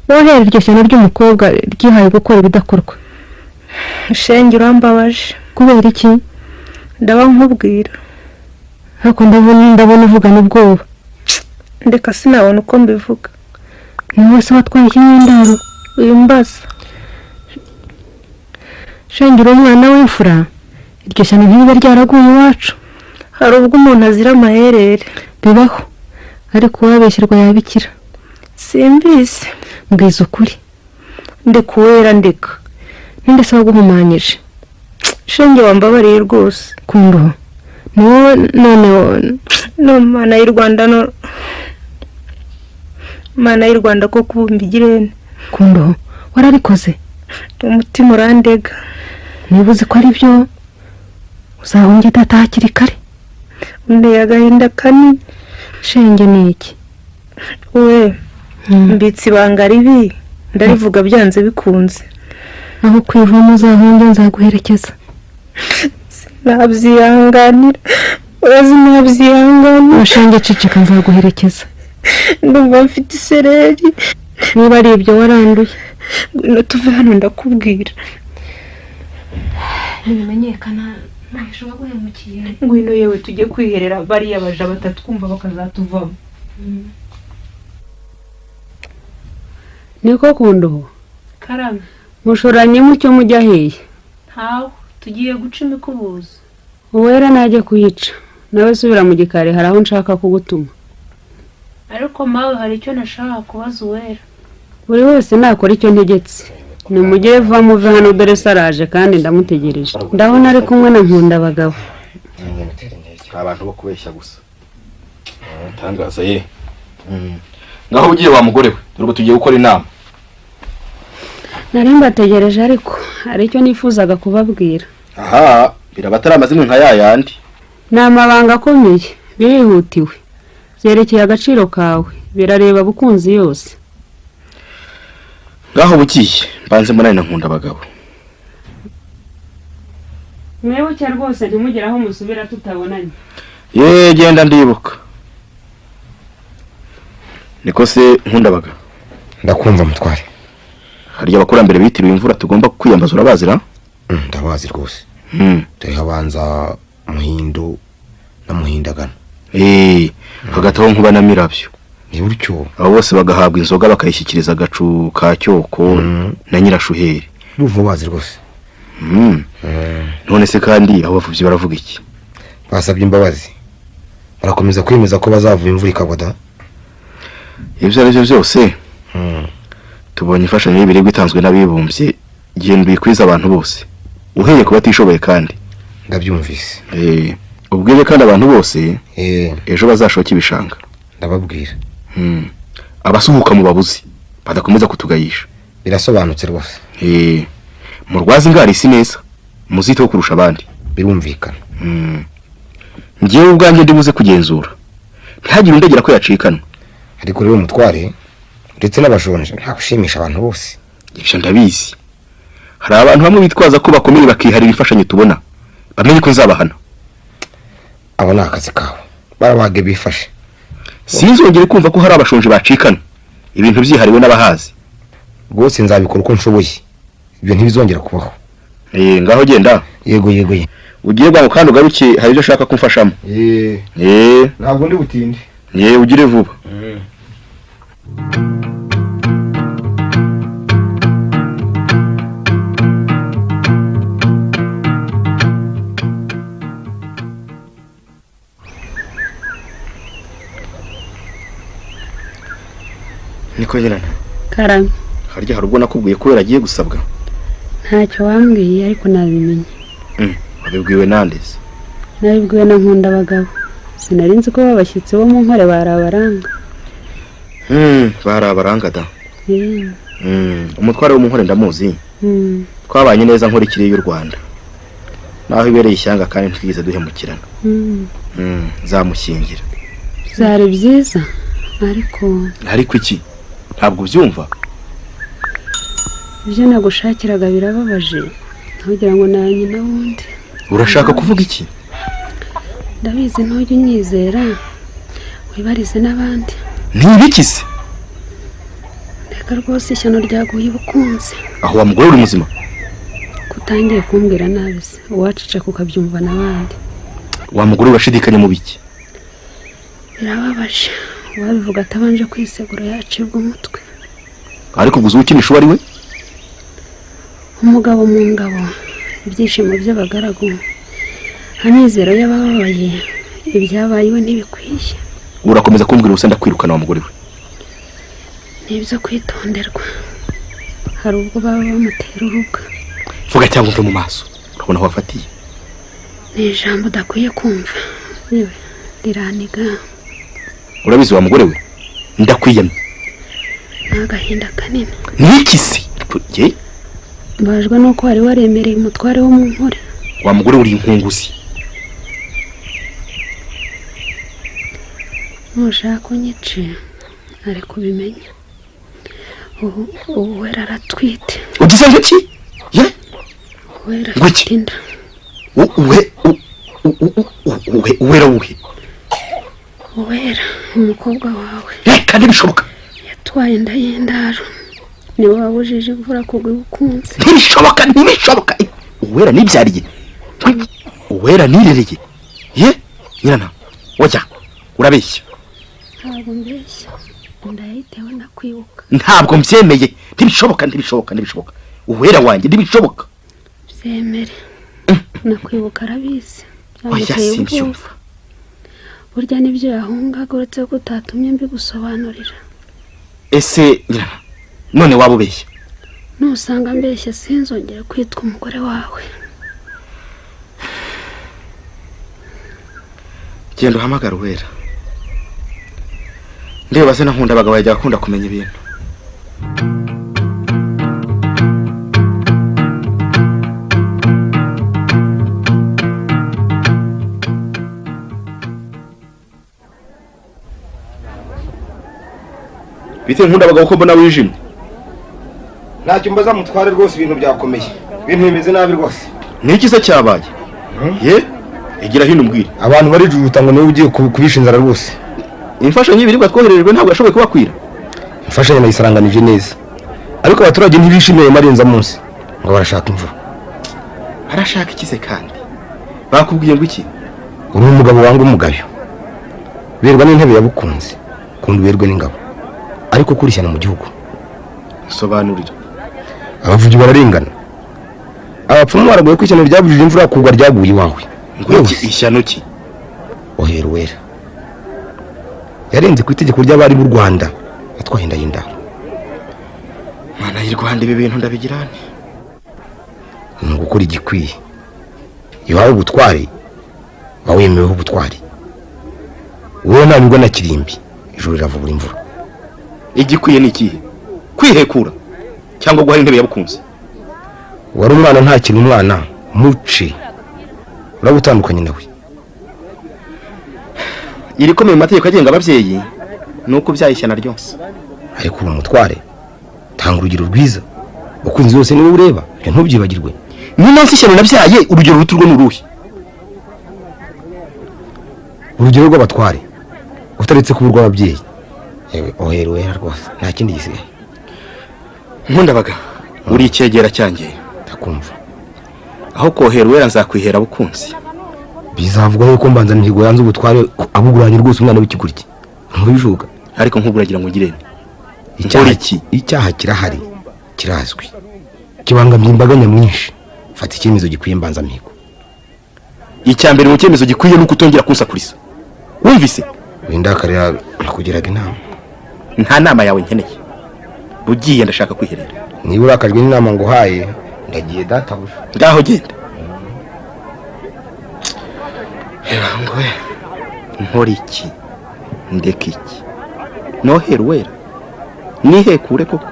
Bohera iryo shyano ry'umukobwa ryihaye gukora ibidakorwa. Shenge urambabaje. Kubera iki? Ndaba nkubwira. Ariko ndabona uvugana ubwoba. Ndeka sinabona uko mbivuga. Ni wowe se watwaye ikinyendaro? Wimbaza. Shenge uri umwana w'imfura, iryo shyano ntiribe ryaraguye iwacu. Hari ubwo umuntu azira amaherere. Bibaho, ariko uwabeshyirwa yabikira. Simbizi. Mbwiza ukuri. Ndeka uwera ndeka. Ninde se waguhumanyije? Shenge wambabariye rwose. Kundo ni wowe none no Mana y'u Rwanda, no Mana y'u Rwanda ko kubumba igirene. Kundo wararikoze, umutima urandega. Niba uzi ko ari byo uzahunge data hakiri kare. Unteye agahinda kanini. Shenge ni iki? We mbitse ibanga ribi, ndarivuga byanze bikunze. Aho kwivamo uzahunge nzaguherekeza. Nabyihanganira, urazi nabyihanganira. Shenge ceceka nzaguherekeza. Ndumva mfite isereri. Niba ari ibyo waranduye, ngwino tuve hano ndakubwira. Ntibimenyekana ntashobora guhemukiye. Ngwino yewe tujye kwiherera bariya baja batatwumva bakazatuvamo. Niko Kundo. Karame. Mushoranye mutyo mujya hehe? Ntawe, tugiye guca imikubuzo. Uwera najye kuyica, nawe subira mu gikari hari aho nshaka kugutuma. Ariko mawe hari icyo nashaka kubaza Uwera. Buri wese nakora icyo ntegetse. Nimugire vuba muve hano dore saraje kandi ndamutegereje. Ndabona ari kumwe na Nkunda abagabo. Abantu bo kubeshya gusa. Tangaza ye. Ngaho ugiye wa mugore we, dore ubu tugiye gukora inama. Nari mbategereje ariko hari icyo nifuzaga kubabwira. Aha, birabatari amazimwe nka yayandi. Ni amabanga akomeye, birihutiwe. Byerekeye agaciro kawe, birareba Bukunzi yose. Ngaho bukiye, mbanze mbonane na Nkunda abagabo. Mwibuke rwose ntimugere aho musubira tutabonanye. Ye genda ndibuka. Niko se Nkunda abagabo. Ndakumva mutware. Harya abakurambere bitiriwe imvura tugomba kwiyambaza urabazira? Ndabazi rwose. Dore habanza Muhindo na Muhindagano. Hagati aho Nkuba na Mirabyo. Ni buryo abo bose bagahabwa inzoga bakayishyikiriza agacu ka Cyoko na Nyirashuheri. Ndumva bazi rwose. None se kandi abo bavubyi baravuga iki? Basabye imbabazi. Barakomeza kwemeza ko bazavuba imvura ikagwa da. Ibyo ari byo byose. Tubonye imfashanyo y'ibiribwa itanzwe n'abibumbye, genda uyikwiza abantu bose. Uhereye ku batishoboye kandi. Ndabyumvise. Ubwire kandi abantu bose ejo bazashoka ibishanga. Ndababwira. Abasuhuka mu babuzi badakomeza kutugayisha. Birasobanutse rwose. Murwaza ingari si neza, muziteho kurusha abandi. Birumvikana. Ngiye ubwanjye ndibuze kugenzura. Ntihagire undegera ko yacikanwa. Ariko rero mutware ndetse n'abashonje nta gushimisha abantu bose. Ibyo ndabizi. Hari abantu bamwe bitwaza ko bakomeye bakiharira imfashanyo tubona. Bamenye ko nzabahana. Abo ni akazi kawe. Barabage bifashe. Sinzongere kumva ko hari abashonje bacikana. Ibintu byihariwe n'abahazi. Rwose nzabikora uko nshoboye. Ibyo ntibizongera kubaho. Ngaho genda. Yego yego. Ugiye bwangu kandi ugaruke hari ibyo ushaka kumfashamo. Ntabwo ndi butinde. Ugire vuba. Niko nyirana. Karame. Harya hari ubwo nakubwiye ko yaragiye gusabwa? Ntacyo wambwiye ariko nabimenye. Wabibwiwe nande se? Nabibwiwe na Nkunda abagabo. Sinari nzi ko babashyitsi bo mu Nkore barabaranga. Barabaranga da. Umutware wo mu Nkore ndamuzi. Twabanye neza nkore ikiriye y'u Rwanda. Naho ibereye ishyanga kandi ntitwigeze duhemukirana. Nzamushyingira. Byari byiza ariko iki? Ntabwo ubyumva? Ibyo nagushakiraga birababaje, ntugira ngo na nyina wundi. Urashaka kuvuga iki? Ndabizi ntujya unyizera, wibarize n'abandi. Ntibiki se? Reka rwose ishyano ryaguye ubukunzi. Aho wa mugore uri muzima? Kutangiye kumbwira nabi se, uwaceceka ukabyumva n'abandi. Wa mugore urashidikanya mu biki? Birababaje. Uwabivuga atabanje kwisegura yacibwa umutwe. Ariko guza ukinisha uwo ari we? Umugabo mu ngabo, ibyishimo by'abagaragu, amizero y'abababaye, ibyabaye iwe ntibikwiye. Urakomeza kumbwira ubusa ndakwirukana wa mugore we. Ni ibyo kwitonderwa. Hari ubwo baba bamutera urubwa. Vuga cyangwa umve mu maso. Urabona aho wafatiye. Ni ijambo udakwiye kumva. Yewe riraniga. Urabizi wa mugore we, ndakwiyamye. Ni agahinda kanini. Niki se? Ye? Mbajwe nuko wari waremereye umutware wo mu Nkore. Wa mugore uri inkunguzi. Nushaka unyice ariko ubimenya. Ubu Uwera aratwite. Ugize ngo iki? Ye? Uwera afite inda. Uwera uwuhe? Uwera umukobwa wawe. Reka ntibishoboka. Yatwaye inda y'indaro. Niwe wabujije imvura kugwa ibukunze. Ntibishoboka, ntibishoboka. Uwera nibyariye. Uwera nirereye. Ye? Nyirana. Oya. Urabeshya. Ntabwo mbeshya. Inda yayitewe na kwibuka. Ntabwo mbyemeye. Ntibishoboka, ntibishoboka, ntibishoboka. Uwera wanjye ntibishoboka. Byemere. Nakwibuka arabizi. Oya simbyumva. Burya nibyo yahungaga uretse ko utatumye mbigusobanurira. Ese nyirana, none waba ubeshya? Nusanga mbeshya sinzongera kwitwa umugore wawe. Genda uhamagara Uwera. Ndeba se na Nkunda abagabo yajya akunda kumenya ibintu. Bite Nkunda abagabo ko mbona wijimye? Ntacyo mbaza mutware rwose, ibintu byakomeye. Ibintu bimeze nabi rwose. Niki se cyabaye? Ye? Igira hino umbwire. Abantu barijujuta ngo niwe ugiye kubisha inzara rwose. Imfashanyo y'ibiribwa twohererejwe ntabwo yashoboye kubakwira. Imfashanyo nayisaranganije neza. Ariko abaturage ntibishimiye marenza munsi ngo barashaka imvura. Barashaka iki se kandi? Bakubwiye ngo iki? Uri umugabo wanga umugayo. Berwa n'intebe yabukunze, kundi berwe n'ingabo. Ariko kurishyana mu gihugu. Sobanurira. Abavugi bararengana. Abapfumu baragoye ko ishyano ryabujije imvura kugwa ryaguye iwawe. Ngo iki ishyano ki? Ohera Uwera. Yarenze ku itegeko ry'abari b'u Rwanda atwaye inda y'indaro. Mana y'u Rwanda, ibi bintu ndabigirane. Ni ugukora igikwiye. Iwawe ubutwari bawemeweho ubutwari. Wowe ntabwo na kirimbi ijuru riravubura imvura. Igikwiye ni ikihe? Kwihekura cyangwa guhara intebe yabukunze? Wari umwana ntakiri umwana, muce. Urabutandukanye nawe. Irikomeye mu mategeko agenga ababyeyi nuko byayishyana ryose. Ariko uri umutware, tanga urugero rwiza. Ukunzi wose niwe ureba, ibyo ntubyibagirwe. Ni nansi ishyano nabyaye, urugero ruturwo n'uruhe? Urugero rw'abatware utaretse kuba urw'ababyeyi. Yewe ohera Uwera rwose, nta kindi gisigaye. Nkundabaga, uri icyegera cyanjye. Ndakumva. Aho kohera Uwera nzakwihera bukunzi. Bizavugwa yuko mbanza mihigo yanze ubutware abuguranye rwose umwana w'ikiguriki. Ntubishoboka. Ariko nkuburagira ngo ngirene. Icyaha kirahari, kirazwi. Kibangamiye imbaga nyamwinshi. Fata icyemezo gikwiye mbanza mihigo. Icya mbere mu cyemezo gikwiye nuko utongera kunsakuriza. Wumvise? Windakarira nakugiraga inama. Nta nama yawe nkeneye. Ugiye ndashaka kwiherera. Niba urakajwe n'inama nguhaye, ndagiye databuja. Ngaho genda. Ngwe nkora iki? Ndeka iki? Nohera Uwera? Nihekure koko?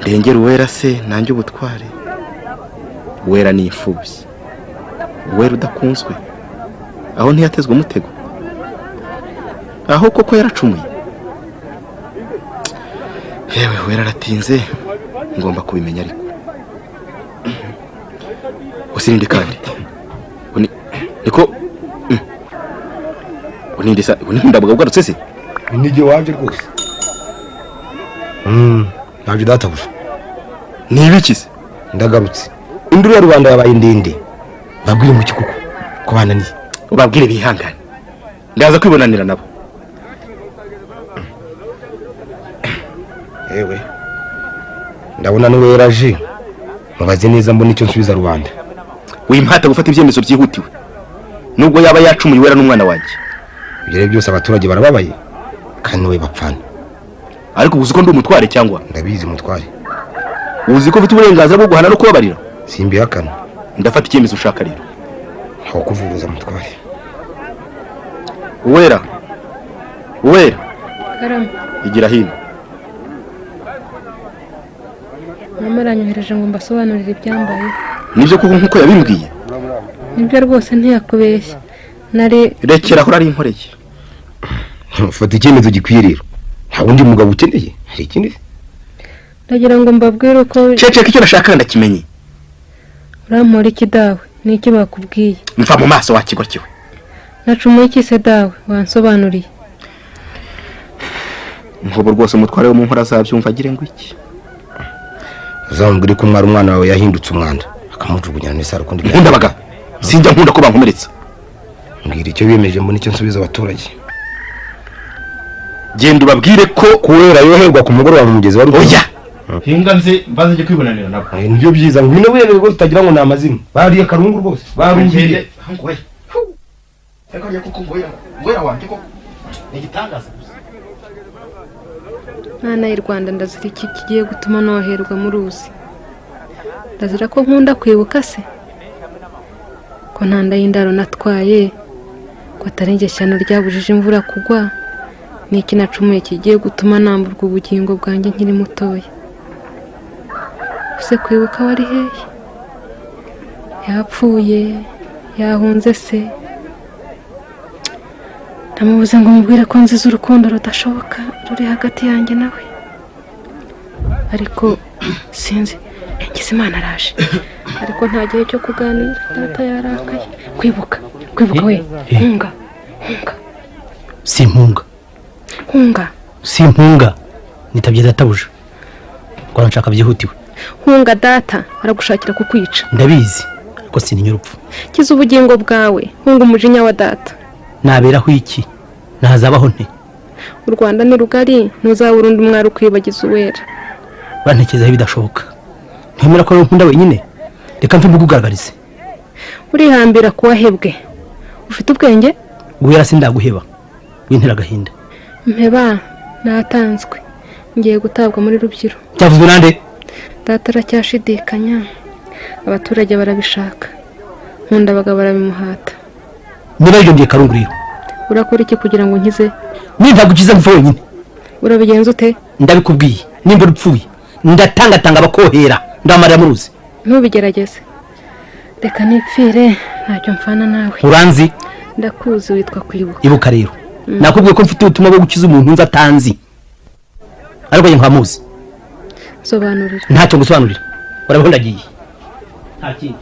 Ndengera Uwera se nanjye ubutware? Uwera ni imfubyi. Uwera udakunzwe. Aho ntiyatezwe umutego. Aho koko yaracumuye. Yewe Uwera aratinze, ngomba kubimenya ariko. Usirinde kandi. Niko uninde sa uninde ugarutse se? Nige waje rwose. Naje databuja. Nibiki se? Ndagarutse. Induru ya rubanda yabaye ndende. Babwire mu kikuko ko bananiye. Ubabwire bihangane. Ndaza kwibonanira nabo. Ewe. Ndabona niwe yaraje. Mubaze neza mbona icyo nsubiza rubanda. Wimpata gufata ibyemezo byihutiwe. Nubwo yaba yacumuye Uwera n'umwana wanjye. Ibyo byose abaturage barababaye kandi we bapfana. Ariko uzi ko ndi umutware cyangwa? Ndabizi mutware. Uzi ko mfite uburenganzira bwo guhana no kubabarira? Simbihakana. Ndafata icyemezo ushaka rero. Ntawe kuvuguruza mutware. Uwera. Uwera. Karame. Igira hino. Mama aranyohereje ngo mbasobanurire ibyambaye. Nibyo koko nkuko yabimbwiye? Nibyo rwose ntiyakubeshya. Nari rekera aho ari inkoreye. Fata icyemezo gikwiye rero. Nta wundi mugabo ukeneye. Hari ikindi? Ndagira ngo mbabwire uko ceceka icyo nashaka ndakimenye. Urampora iki dawe? Niki bakubwiye? Mva mu maso wa kigo kiwe. Nacumuye iki se dawe? Wansobanuriye. Nkubu rwose umutware wo mu nkora azabyumva agire ngo iki? Uzamubwire ko umwari umwana wawe yahindutse umwanda akamujugunya n'isaro kundi. Nkunda baga. Sinjya nkunda ko bankomeretsa. Mbwira icyo biyemeje mbona icyo nsubiza abaturage. Genda ubabwire ko kuwera yoherwa ku mugoroba mu mugezi wa Ruto. Oya. Hinga nze mbaze njye kwibonanira nabo. Nibyo byiza ngwino webe rwose utagira ngo ni amazina. Bariye karungu rwose. Barumviye. Ngoye. Eko ya kuko ngoya. Ngoya wanje koko. Ni igitangaza gusa. Mwana y'u Rwanda ndazira iki kigiye gutuma noherwa mu ruzi. Ndazira ko nkunda kwibuka se. Ko ntanda y'indaro natwaye. Ko atari njye shyano ryabujije imvura kugwa. Niki nacumuye kigiye gutuma namburwa ubugingo bwanjye nkiri mutoya. Use kwibuka wari hehe? Yapfuye, yahunze se. Ndamubuze ngo mubwire ko nziza urukundo rudashoboka ruri hagati yanjye nawe. Ariko sinzi, Ngizimana araje. Ariko nta gihe cyo kuganira, data yarakaye. Kwibuka, kwibuka we. Hunga, hunga. Simpunga. Hunga. Simpunga. Nitabye databuja. Ngo nshaka byihutiwe. Hunga data, aragushakira kukwica. Ndabizi, ariko sintinya urupfu. Kiza ubugingo bwawe, hunga umujinya wa data. Naberaho iki? Nahazabaho nte? U Rwanda ni rugari, ntuzabura undi mwari ukwibagiza uwera. Urantekerezaho ibidashoboka. Ntemera ko nkunda wenyine. Reka mve mbikugaragarize. Urihambira kuwahebwe. Ufite ubwenge? Guhera sindaguheba. Wintera agahinda. Mpeba natanzwe. Ngiye gutabwa muri Rubyiro. Cyavuzwe nande? Data aracyashidikanya. Abaturage barabishaka. Nkunda abagabo barabimuhata. Niba ibyo ngiye karungu rero. Urakora iki kugira ngo nkize? Nintagukiza mva wenyine. Urabigenza ute? Ndabikubwiye. Nimba urupfuye ndatangatanga abakohera ndamarira mu ruzi. Ntubigerageze. Reka nipfire ntacyo mfana nawe. Uranzi? Ndakuzi witwa Kwibuka. Ibuka rero. Nakubwiye ko mfite ubutumwa bwo gukiza umuntu nzi atanzi. Ariko njye nkamuzi. Sobanurira. Ntacyo ngusobanurira. Urabona ndagiye. Nta kindi.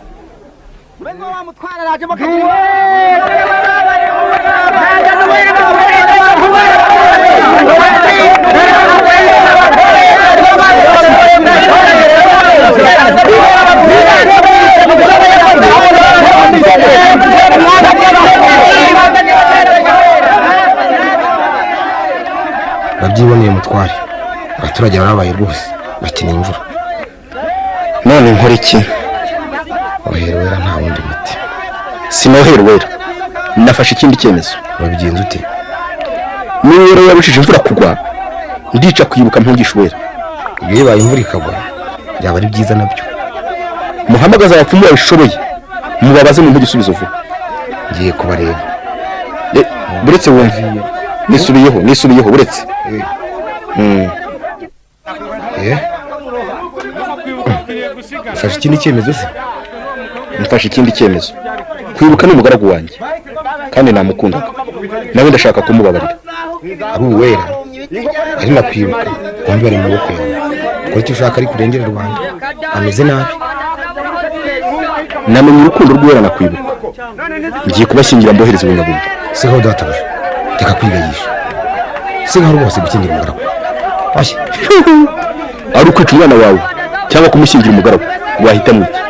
Babyiboneye mutware. Abaturage barabaye rwose bakeneye imvura. None nkora iki? Oherwera wera nta wundi muti. Sinoherwera. Nafashe ikindi cyemezo. Urabigenza ute? Niba rero yabushije imvura kugwa, ndica kwibuka mpungisha uwera. Iyo ibaye imvura ikagwa, byaba ari byiza nabyo. Muhamagaza abapfumu babishoboye, mubabaze mu igisubizo vuba. Ngiye kubareba. Buretse wumve. Nisubiyeho, nisubiyeho buretse. Mfashe ikindi cyemezo se? Mfashe ikindi cyemezo. Kwibuka ni umugaragu wanjye kandi namukundaga. Nawe ndashaka kumubabarira. Ari uwera ari na Kwibuka bombi bari mu maboko yawe. Kora icyo ushaka ariko urengere Rwanda. Ameze nabi. Namenye urukundo rw'uwera na Kwibuka. Ngiye kubashyingira mbohereza ubunyabungo. Sigaho databuja. Reka kwigayisha. Sigaho rwose gukingira umugaragu. Ashye. Ari ukwica umwana wawe cyangwa kumushyingira umugaragu wahitamo iki?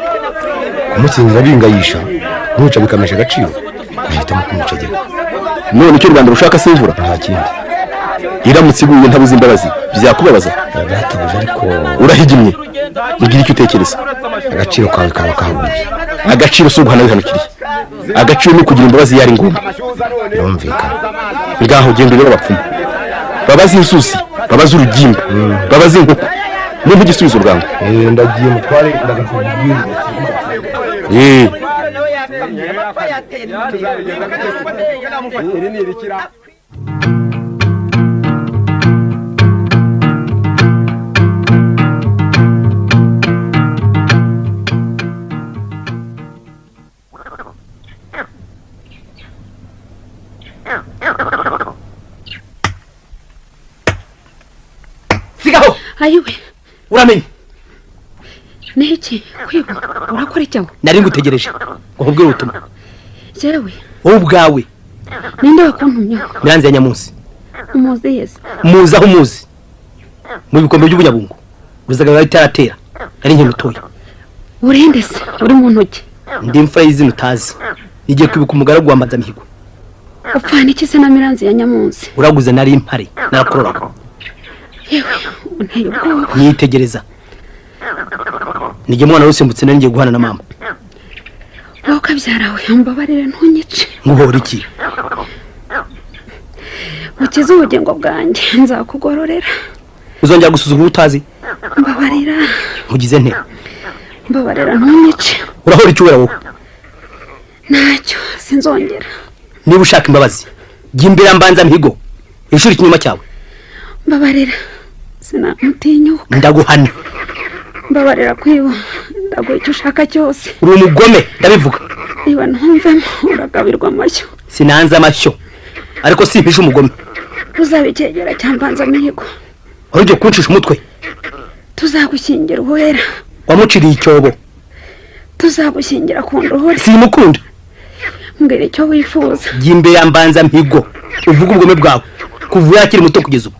Kumukingira bingayisha, kumwica bikamesha agaciro. Nahitamo kumwica jyewe. None icyo Rwanda rushaka si imvura? Nta kindi. Iramutse iguye ntabuze imbabazi byakubabaza? Databuja ariko urahigimye. Mbwira icyo utekereza. Agaciro kawe kaba kaguye. Agaciro si uguhana wihanukiriye. Agaciro ni ukugira imbabazi yari ngombwa. Birumvikana. Ngaho genda urebe abapfumu. Babaze inzuzi, babaze urugimbu, babaze inkoko. Nimba igisubizo bwangu. Ndagiye mutware ndagakubwira. Sigaho. Ayiwe. Uramenye. Niki kwiba urakora iki aho? Nari ngutegereje ngo nkubwire ubutumwa. Jewe. Wowe ubwawe. Ninde wakuntumye? Miranzi ya Nyamunsi. Umuzi yese. Muzi aho umuzi. Mu bikombe by'ubunyabungo. Uruzaga itaratera. Nari nkiri mutoya. Urinde se uri mu ntoki. Ndi imfura y'izina utazi. Nigiye kwibuka umugaragu wa Mbanzamihigo. Upfana iki se na Miranzi ya Nyamunsi? Uraguze nari impare narakororaga. Yewe unteye ubwoba. Nitegereza. Nige mwana rusimbutse nari ngiye guhana na mama. Wowe ukabyara we mbabarire ntunyice. Nguhora iki? Ukize ubugingo bwanjye nzakugororera. Uzongera gusuzugura utazi? Mbabarira. Nkugize nte? Mbabarira ntunyice. Urahora iki wera wowe? Ntacyo sinzongera. Niba ushaka imbabazi jya imbere ya Mbanzamihigo ishuri ikinyoma cyawe. Mbabarira sinamutinyuka. Ndaguhana. Mbabarira kwiba ndaguha icyo ushaka cyose. Uri umugome ndabivuga. Niba ntumvemo uragabirwa amashyo. Sinanze amashyo ariko simpisha umugome. Uzaba icyegera cya Mbanzamihigo. Wari ugiye kuncisha umutwe. Tuzagushyingira uwera. Wamuciriye icyobo. Tuzagushyingira ku ndohore. Simukunda. Mbwira icyo wifuza. Jya imbere ya Mbanzamihigo uvuge ubugome bwawe kuva yakiri muto kugeza ubu.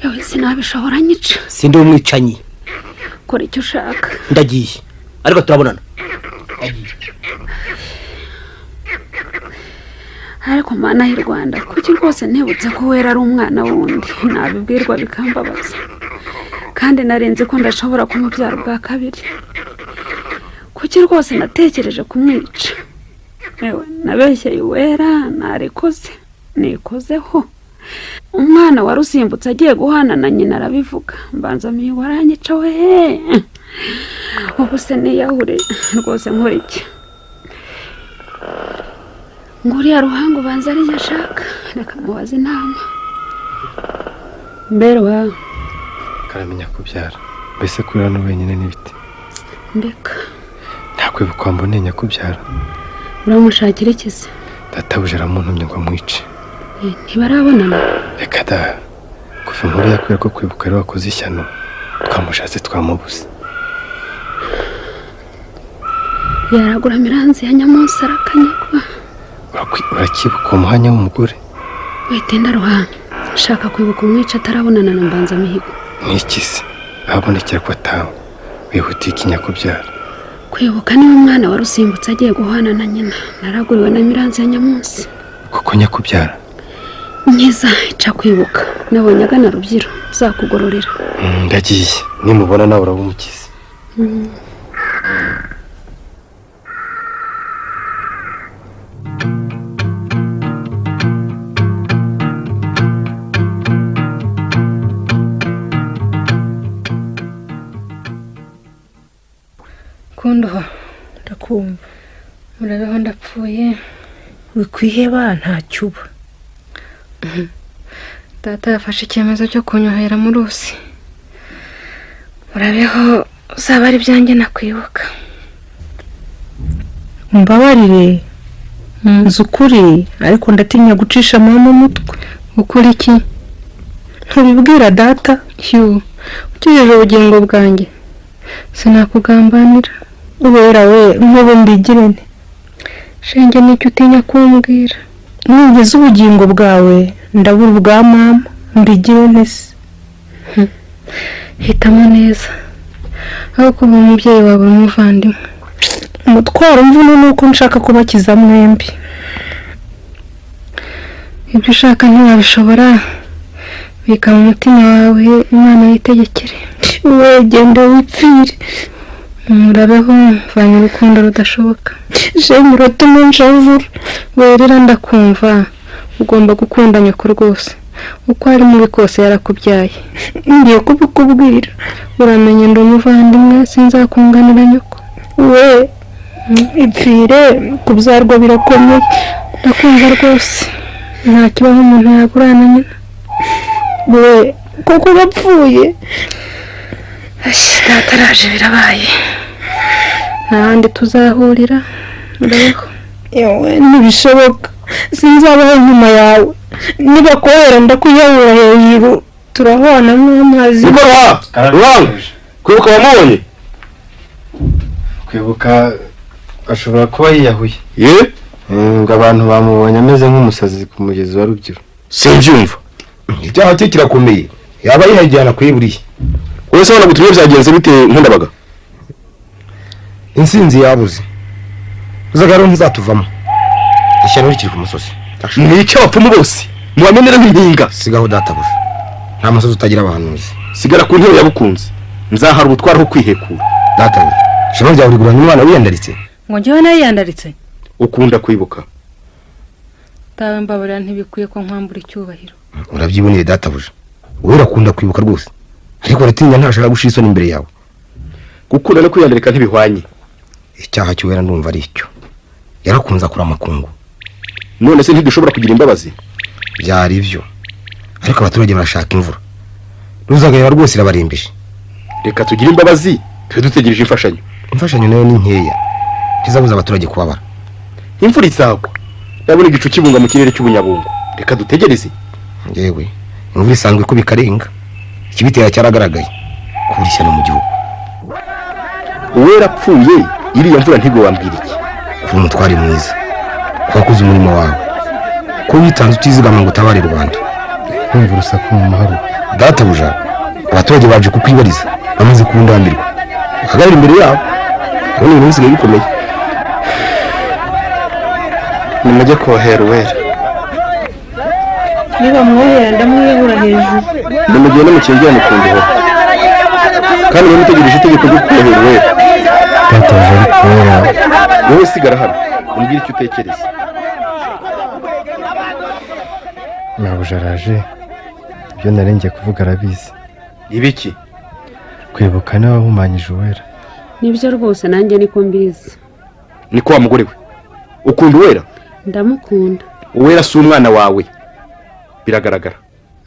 Yewe sinabishobora nyica. Sindi umwicanyi. Kora icyo ushaka. Ndagiye ariko turabonana. Ariko mana y'u Rwanda kuki rwose ntibutse ko wera ari umwana wundi nabibwirwa bikambabaza. Kandi narinzi ko ndashobora kumubyara ubwa kabiri. Kuki rwose natekereje kumwica? Ewe nabeshyeye uwera narikoze nikozeho. Umwana warusimbutse agiye guhana na nyina arabivuga. Mbanzamihigo aranyica we. Ubu se niyahure rwose nkora iki? Nguriya Ruhango banza ariyo ashaka. Reka mubaze inama. Mberwa. Karamenya kubyara. Mbese kuri hano wenyine n'ibiti. Ndeka. Ntakwibuka mbone nyakubyara. Uramushakira iki se? Databuja aramuntumye ngo amwice. Ntibarabonana. Reka da. Kuva inkuru yakwira ko kwibuka ari wakoze ishyano twamushatse twamubuze. Yaragura Miranzi ya Nyamunsi arakanyagwa. Urakibuka uwo muhanya w'umugore? Witinda Ruhanga. Shaka kwibuka umwica atarabonana na Mbanzamihigo. Niki se? Ahabonekera ko atangwa. Wihutiye ikinyakubyara. Kwibuka niwe mwana warusimbutse agiye guhana na nyina. Naraguriwe na Miranzi ya Nyamunsi. Koko nyakubyara? Nkiza ica kwibuka. Nabonye agana Rubyiro zakugororera. Ndagiye. Nimubona nawe uraba umukize. Kundoho ndakumva. Murabeho ndapfuye. Wikwiheba ntacyo uba. Data yafashe icyemezo cyo kunyohera mu rusi. Murabeho uzaba ari byanjye nakwibuka. Mbabarire nzi ukuri ariko ndatinya gucisha mama umutwe. Ukuri iki? Ntubibwira data. Hyu, ukijije ubugingo bwanjye sinakugambanira. Ubera we nk'ubu mbigire nte? Shenge nicyo utinya kumbwira. Nugeze ubugingo bwawe ndabura ubwa mama mbigire nte se? Hitamo neza aho kuba umubyeyi wawe umuvandimwe. Umutwaro mvune nuko nshaka kubakiza mwembi. Ibyo ushaka ntiwabishobora. Bika mu mutima wawe Imana yitegekere. We genda wipfire. Murabeho mvanye urukundo rudashoboka. Shenge uratuma nshavura. Werera ndakumva. Ugomba gukunda nyoko rwose. Uko ari mubi kose yarakubyaye. Ngiye kubikubwira. Uramenye ndi umuvandimwe sinzakunganira nyoko. We ipfire kubyarwa birakomeye. Ndakumva rwose nta kibaho umuntu yagurana nyina. We koko bapfuye. Data araje birabaye, nta handi tuzahurira. Urabeho. Yewe ntibishoboka, sinzabaho nyuma yawe. Nibakohera ndakwiyahura hejuru. Turahwana nk'amazi. Kwibuka wamubonye? Kwibuka ashobora kuba yiyahuye. Ye? Ngo abantu bamubonye ameze nk'umusazi ku mugezi wa Rubyiro. Simbyumva. Icyaha cye kirakomeye. Yaba yihajyana kuyiburiye. Wowe se wabona gutumye byagenze bite Nkundabaga? Insinzi yabuze. Uzagaro ntizatuvamo. Ishyano rikiri ku musozi. Ni icyo abapfumu bose mubamenera nk'impinga. Sigaho databuja. Nta musozi utagira abahanuzi. Sigara ku ntebe yabukunze. Nzahara ubutwara ho kwihekura. Databuja, ishema ryawe riguranye umwana wiyandaritse. Ngo njyewe nayiyandaritse? Ukunda kwibuka. Tawe mbabarira, ntibikwiye ko nkwambura icyubahiro. Urabyiboneye databuja. Wowe urakunda kwibuka rwose. Ariko uratinya ntashaka gushira isoni imbere yawe. Gukunda no kwiyandarika ntibihwanye. Icyaha cy'uwera ndumva ari icyo. Yarakunze akura amakungu. None se ntidushobora kugira imbabazi? Byari byo. Ariko abaturage barashaka imvura. Ruzagayeba rwose irabarembije. Reka tugire imbabazi, twe dutegereje imfashanyo. Imfashanyo nayo ni nkeya. Ntizabuza abaturage kubabara. Imvura izagwa. Ndabona igicu kibunga mu kirere cy'ubunyabungo. Reka dutegereze. Yewe, imvura isanzwe ko bikarenga. Ikibitera cyaragaragaye. Kubura ishyano mu gihugu. Uwera apfuye, iriya mvura ntigo wambwira iki? Kuba umutware mwiza. Kuba wakoze umurimo wawe. Ko witanze utizigama ngo utabare rubanda. Kumva urusaku mu mahoro. Databuja, abaturage baje kukwibariza. Bamaze kundambirwa. Uhagarare imbere yabo. None ibintu bisigaye bikomeye. Nimujye kohera uwera. Niba mwohera ndamwiyahura hejuru. Nimugende mukingirane ku ndoho. Kandi mube mutegereje itegeko ryo kohera uwera. Databuja ariko uwera. Wowe sigara hano umbwire icyo utekereza. Mabuja araje. Ibyo narengeye kuvuga arabizi. Ibiki? Kwibuka niwe wahumanyije uwera. Nibyo rwose nanjye niko mbizi. Niko wa mugore we. Ukunda uwera? Ndamukunda. Uwera si umwana wawe. Biragaragara.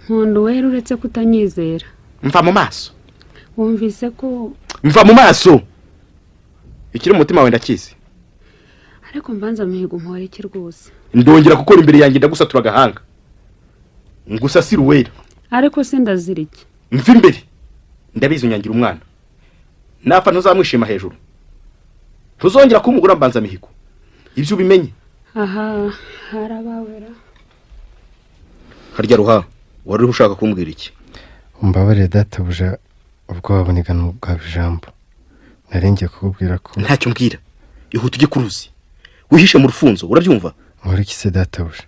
Nkunda uwera uretse kutanyizera. Mva mu maso. Wumvise ko mva mu maso. Ikiri mu mutima wawe ndakizi. Ariko mbanza mihigo mpora iki rwose. Ndongera gukora imbere yanjye ndagusatura agahanga. Ngusasira uwera. Ariko se ndazira iki? Mva imbere. Ndabizi unyangira umwana. Napfa ntuzamwishima hejuru. Ntuzongera kumugura mbanza mihigo. Ibyo ubimenye. Aha, harabawera. Harya ruha, wari ushaka kumbwira iki? Umbabarire databuja, ubwo wabonigana bwa ijambo. Narengeye kukubwira ko ntacyo mbwira. Ihute ujye kuruzi. Wihishe mu rufunzo, urabyumva? Nkora iki se databuja?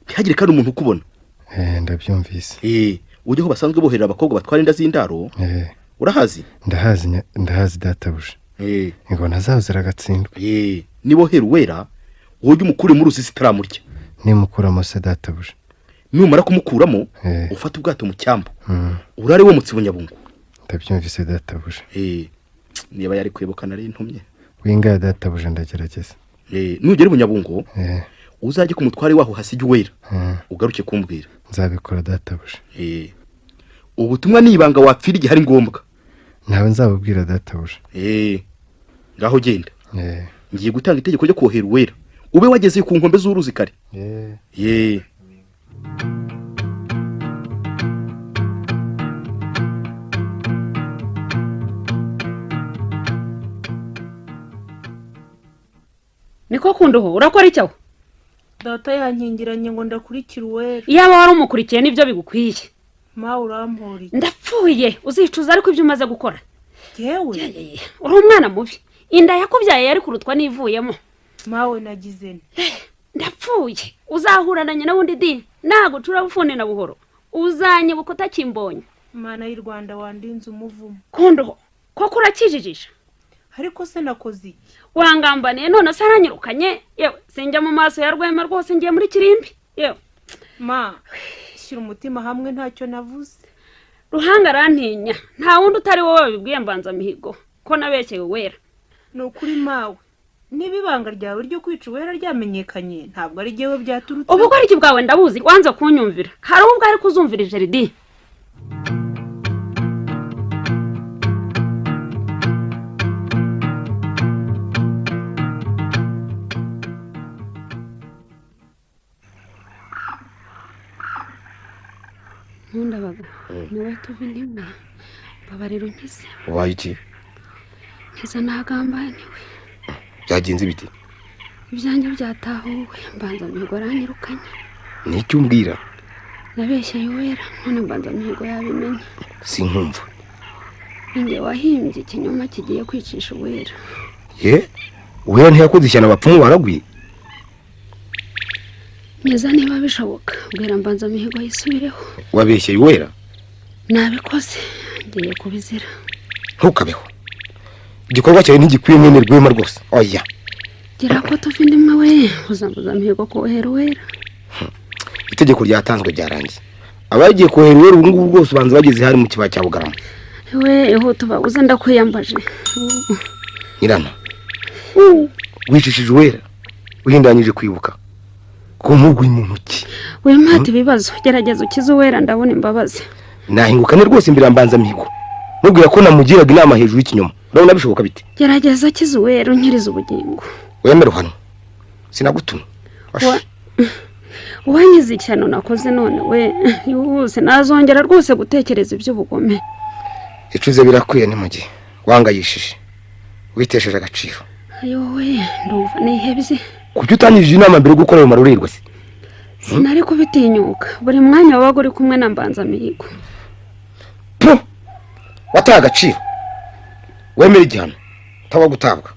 Ntihagire kandi umuntu ukubona. Ndabyumvise. Ujye aho basanzwe boherera abakobwa batwara inda z'indaro. Urahazi? Ndahazi, ndahazi databuja. Ingona zaho ziragatsindwa. Nibohera uwera, wowe umukure mu ruzi zitaramurya. Nimukuramo se databuja? Numara kumukuramo, ufate ubwato mu cyambu. Urare wo mutsi bunyabungo. Ndabyumvise databuja. Niba yari kwibuka nari ntumye. Winga databuja ndagerageza. Nugera bunyabungo, uzajye ku mutware waho hasijye uwera. Ugaruke kumbwira. Nzabikora databuja. Ubutumwa ni ibanga wapfira igihe ari ngombwa. Ntawe nzabubwira databuja. Ngaho genda. Ngiye gutanga itegeko ryo kohera uwera. Ube wageze ku nkombe z'uruzi kare. Niko kunduho urakora icyaho? Data yankingiranye ngo ndakurikira uwera. Iyaba wari umukurikiye nibyo bigukwiye. Ma uramporiye. Ndapfuye uzicuza ariko ibyo umaze gukora. Yewe uri umwana mubi. Inda yakubyaye yari kurutwa n'ivuyemo. Mawe nagize nte. Ndapfuye uzahura na nyina wundi di nagucura bufune na buhoro. Uzanyibuka utakimbonye. Mana y'u Rwanda wandinze umuvumo. Kunduho koko urakijijisha. Ariko se nakoze iki? Wangambaniye none se aranyirukanye. Yewe sinjya mu maso ya Rwema rwose ngiye muri kirimbi. Yewe ma shyira umutima hamwe ntacyo navuze. Ruhanga arantinya nta wundi utari wowe wabibwiye mbanza mihigo ko nabekeye uwera. Ni ukuri mawe, niba ibanga ryawe ryo kwica Uwera ryamenyekanye, ntabwo ari jyewe byaturutse. Ubugoryi bwawe ndabuzi, wanze kunyumvira. Hari ubwo ari kuzumvira Jeridi. Nkundabaga, niwe tuva indimwe, mbabarira unkize. Ubaye iki? Nkiza nagambaniwe. Byagenze bite? Ibyanjye byatahuwe, Mbanzamihigo aranyirukanye. Ni icyo umbwira? Nabeshyeye Uwera, none Mbanzamihigo yabimenye. Sinkumva. Ninjye wahimbye ikinyoma kigiye kwicisha Uwera. Ye? Uwera ntiyakoze ishyano abapfumu baragwiye? Neza niba bishoboka, bwira Mbanzamihigo yisubireho. Wabeshyeye Uwera? Nabikoze, ngiye kubizira. Ntukabeho. Igikorwa cyawe ntigikwiye mwene Rwema rwose. Oya. Gira ko tuva indimwe we, uzambuza mihigo kohera Uwera. Itegeko ryatanzwe byarangiye. Abagiye kohera Uwera ubu ngubu rwose ubanza bageze hari mu kibaya cya Bugarama. We ihute ubabuze ndakwiyambaje. Nyirana. Wicishije Uwera, uhindanyije kwibuka. Ko mugwi mu ntoki. Wimpata ibibazo, gerageza ukize Uwera ndabona imbabazi. Nahingukane rwose imbere ya Mbanzamihigo. Mubwira ko namugiraga inama hejuru y'ikinyoma. Urabona bishoboka bite? Gerageza akize Uwera unkirize ubugingo. Wemere hano. Sinagutumye. Wanyize ishyano nakoze none we yihuse nazongera rwose gutekereza iby'ubugome. Icuze birakwiye ni mugihe wangayishije. Witesheje agaciro. Ayowe ndumva nihebye. Kuki utanyije inama mbere gukora ayo marorerwa se? Sinari kubitinyuka. Buri mwanya wabaga uri kumwe na Mbanzamihigo. Wataye agaciro. Wemera igihano utaba gutabwa.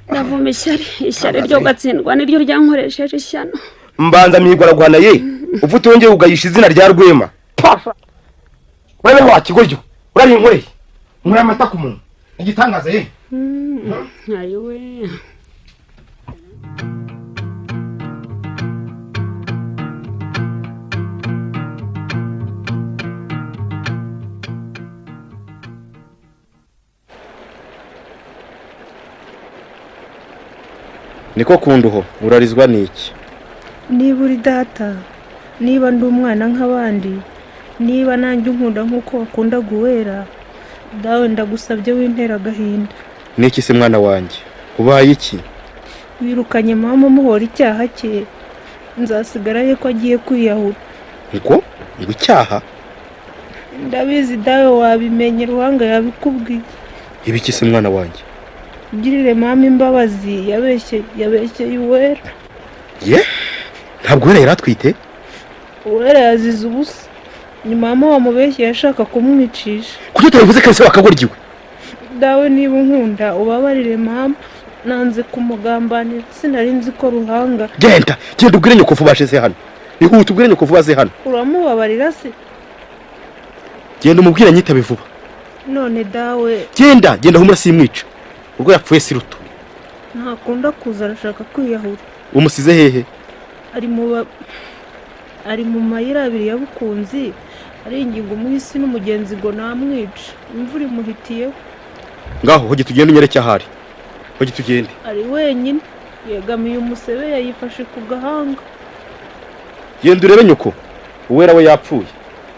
Ndavuma ishyari, ishyari ryo gatsindwa niryo ryankoresheje ishyano. Mbanzamihigo araguhana ye, ufite wongeye ugayisha izina rya Rwema. Wewe wa kigoryo, urarinkoreye. Nkura amata ku munwa. Igitangaza ye. Ayowe. Niko kunduho urarizwa niki? Niba uri data, niba ndi umwana nk'abandi, niba nanjye unkunda nk'uko wakunda Uwera, dawe ndagusabye wintera agahinda. Niki se mwana wanjye? Ubaye iki? Wirukanye mama umuhora icyaha cye, nzasigara ye ko agiye kwiyahura. Ngo icyaha? Ndabizi dawe wabimenye, Ruhanga yabikubwiye. Ibiki se mwana wanjye? Ugirire mama imbabazi, yabeshyeye Uwera. Ye? Ntabwo Uwera yaratwite? Uwera yazize ubusa. Ni mama wamubeshyeye ashaka kumwicisha. Kuki utabivuze kare se wakagoryiwe? Dawe niba unkunda ubabarire mama, nanze kumugambanira, sinari nzi ko Ruhanga. Genda, genda ubwire nyoko vuba ashize hano. Ihute ubwire nyoko vuba aze hano. Uramubabarira se? Genda umubwire nyitabe vuba. None dawe. Genda, genda humura simwica. Urwo yapfuye si ruto. Ntakunda kuza arashaka kwiyahura. Umusize hehe? Ari mu mayira abiri ya Bukunzi, aringinga umuhisi n'umugenzi ngo namwica. Imvura imuhitiyeho. Ngaho hogi tugende unyereke ahari. Hogi tugende. Ari wenyine, yegamiye umusebe yayifashe ku gahanga. Genda urebe nyoko. Uwera we yapfuye.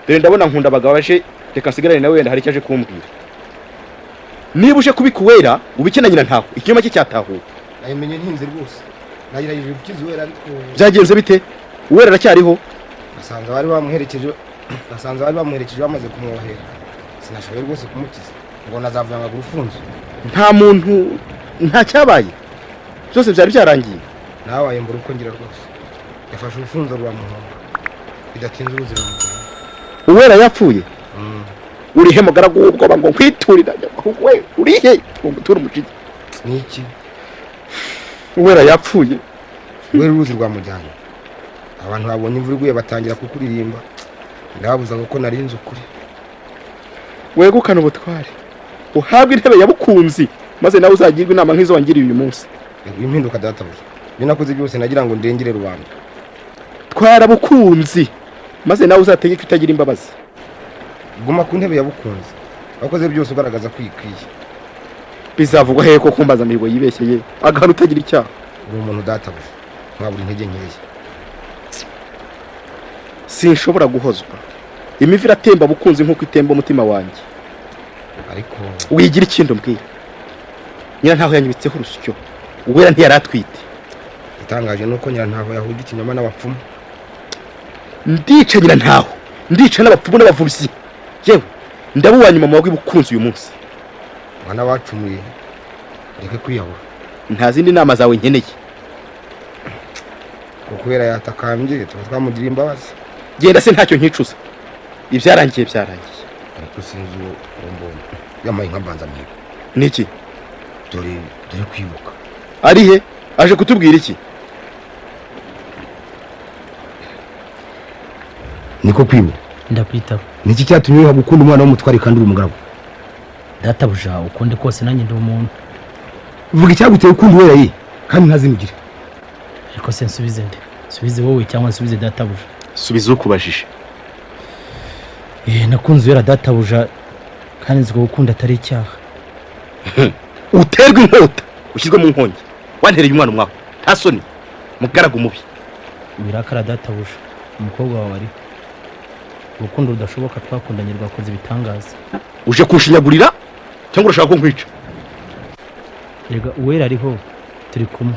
Dore ndabona nkunda abagabo aje, reka nsigarane nawe wenda hari icyo aje kumbwira. Niba uje kubika Uwera ubike na nyina ntaho, ikinyoma cye cyatahuwe. Nabimenye ntinze rwose. Nagerageje gukiza Uwera ariko byagenze bite? Uwera aracyariho? Nasanze bari bamuherekeje bamaze kumwohera. Sinashoboye rwose kumukiza. Ngo nazavanga urufunzo. Nta muntu, nta cyabaye. Byose byari byarangiye. Nabaye mbura uko ngira rwose. Yafashe urufunzo ruramuhonga. Bidatinze uruzi ruramujyana. Uwera yapfuye? Urihe mugaragu w'ubwoba ngo nkwiturira we urihe ngo nguture umujinya? Niki? Uwera yapfuye. Uwera uruzi rwamujyanye. Abantu babonye imvura iguye batangira kukuririmba. Ndababuza kuko narinze ukuri. Wegukana ubutware, uhabwe intebe ya Bukunzi, maze nawe uzagirwe inama nk'izo wangiriye uyu munsi. Impinduka databuja. Ibyo nakoze byose nagira ngo ndengere rubanda. Twara Bukunzi, maze nawe uzategeke utagira imbabazi. Guma ku ntebe ya Bukunzi. Wakoze byose ugaragaza ko ikwiye. Bizavugwa hehe ko kumbaza mihigo yibeshyeye agahana utagira icyaha? Uri umuntu databuja, mwabura intege nkeya. Sinshobora guhozwa. Imivu iratemba bukunzi nk'uko itemba umutima wanjye. Ariko wigira ikindi umbwira. Nyirantaho yanyibitseho urusyo. Uwera ntiyari atwite. Itangaje nuko Nyirantaho yahuje ikinyoma n'abapfumu. Ndica Nyirantaho, ndica n'abapfumu n'abavubyi. Yewe ndaba uwa nyuma mu bagwi bukunzi uyu munsi. Mwana wacumuye, ureke kwiyahura. Nta zindi nama zawe nkeneye. Kuko Uwera yatakambye tuba twamugiriye imbabazi. Genda se ntacyo nkicuza. Ibyarangiye byarangiye. Ariko sinzi uwo mbonye yambaye nka Mbanzamihigo. Niki? Dore dore kwibuka. Ari he? Aje kutubwira iki? Niko kwibuka. Ndakwitaba. Niki cyatumye wiha gukunda umwana w'umutware kandi uri umugaragu? Databuja, ukundi kose nanjye ndi umuntu. Vuga icyaguteye gukunda Uwera ye kandi ntazimugire. Ariko se nsubize nde? Nsubize wowe cyangwa nsubize databuja? Subiza ukubajije. Nakunze Uwera databuja, kandi nzi ko gukunda atari icyaha. Uterwe inkota ushyirwe mu nkongi. Wantereye umwana umwako nta soni, mugaragu mubi. Wirakara databuja, umukobwa wawe ariho. Urukundo rudashoboka twakundanye rwakoze ibitangaza. Uje kunshinyagurira cyangwa urashaka ko nkwica? Erega Uwera ariho, turi kumwe,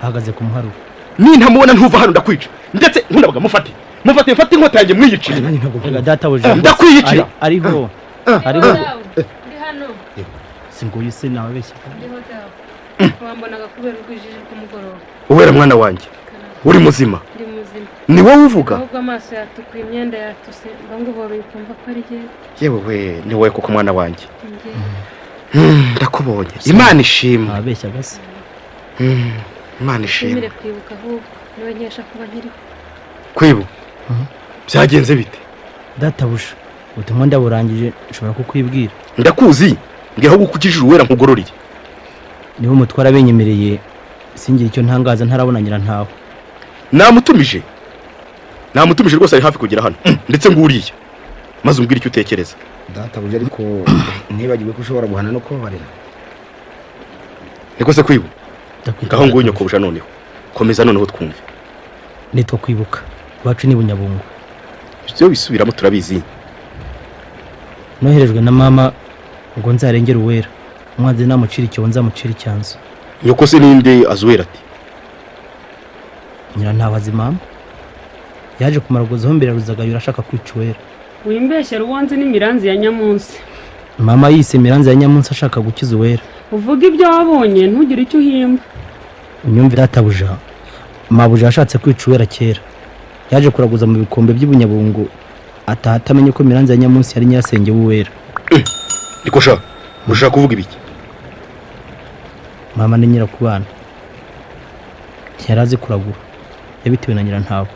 ahagaze ku muharuro. Nintamubona ntuva hano ndakwica. Ndetse nkundabaga mufate mufate mfate inkota yanjye mwiyicire. Erega databuja, ndakwiyicira. Ariho ariho. Ndi hano. Singuye se nababeshya. Ndiho dawe. Wambonaga kubera urwijiji rw'umugoroba. Uwera mwana wanjye, uri muzima? Ndi muzima. Ni wowe uvuga? Ahubwo amaso yatukuye, imyenda yatuse, mba nguhobeye ukumva ko ari jyewe. Yewe we, ni wowe koko mwana wanjye. Ndakubonye. Imana ishimwe. Nababeshyaga se. Imana ishimwe. Nshimire kwibuka ahubwo, niwe nkesha kuba nkiriho. Kwibu, byagenze bite? Databuja, ubutumwa ndaburangije, nshobora kukwibwira. Ndakuzi, mbwira aho gukukijije Uwera nkugororere. Niba umutwara abenyemereye singira icyo ntangaza ntarabona Nyirantaho. Namutumije. Namutumije rwose ari hafi kugera hano. Ndetse nguriya. Maze umbwire icyo utekereza. Databuja, ariko ntibagiwe ko ushobora guhana no kubabarira. Niko se kwibu? Ngaho nguyu nyokobusha noneho. Komeza noneho twumve. Nitwa Kwibuka. Iwacu ni Bunyabungo. Ibyo bisubiramo turabizi. Noherejwe na mama ngo nzarengere Uwera. Umwanzi namucira icyobo nzamucira icyanzu. Nyoko se ninde azuwera ati? Nyirantaho azi mama. Yaje kumaraguzaho mbere Ruzagayura ashaka kwica Uwera. Wimbeshyera uwanzi n'imiranzi ya Nyamunsi. Mama yise imiranzi ya Nyamunsi ashaka gukiza Uwera. Uvuga ibyo wabonye ntugire icyo uhimba. Unyumvira databuja, mabuja yashatse kwica Uwera kera. Yaje kuraguza mu bikombe by'Ibunyabungo ataha atamenye ko miranzi ya Nyamunsi yari nyirasenge w'Uwera. Niko sha, ushaka kuvuga ibiki? Mama ni nyirakubana. Ntiyari azi kuragura. Yabitewe na Nyirantaho.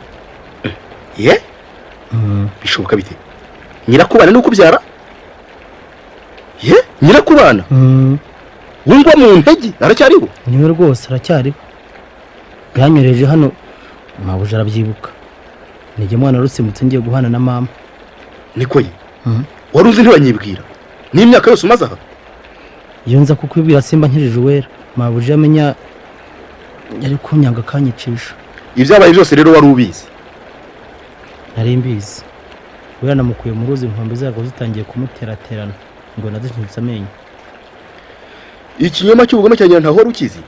Ye? Bishoboka bite? Nyirakubana ni ukubyara? Ye? Nyirakubana? Wumva mu ntege aracyariho? Niwe rwose aracyariho. Yanyoreje hano mabuja arabyibuka. Nijye mwana rusimbutse ngiye guhana na mama. Niko ye? Wari uzi ntibanyibwira. N'imyaka yose umaze aha? Iyo nza kukwibwira simba nkijije Uwera. Mabuja amenya yari kunyanga akanyicisha. Ibyabaye byose rero wari ubizi? Nari mbizi. Uwera namukuye mu ruzi inkombe zarwo zitangiye kumuteraterana ngo nazishinyitse amenyo. Ikinyoma cy'ubugome cya Nyirantaho wari ukizi?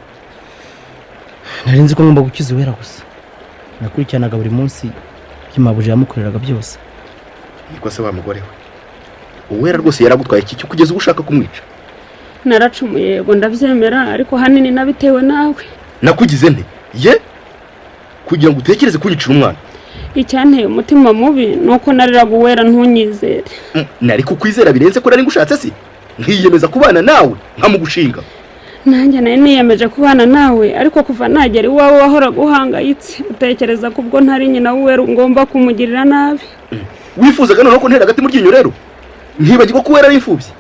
Nari nzi ko ngomba gukiza Uwera gusa. Nakurikiranaga buri munsi ibyo mabuja yamukoreraga byose. Niko se wa mugore we, Uwera rwose yaragutwaye iki kugeza ubu ushaka kumwica? Naracumuye yego ndabyemera, ariko hanini nabitewe nawe. Nakugize nte? Ye? Kugira ngo utekereze kunyicira umwana. Icyanteye umutima mubi nuko nariraga Uwera ntunyizere. Nari kukwizera birenze ko nari ngushatse se? Nkiyemeza kubana nawe nkamugushinga. Nanjye nari niyemeje kubana nawe, ariko kuva nagera iwawe wahoraga uhangayitse, utekereza ko ubwo ntari nyina w'Uwera ngomba kumugirira nabi. Wifuzaga noneho ko ntera agati mu ryinyo rero? Ntibagirwa ko Uwera ari imfubyi.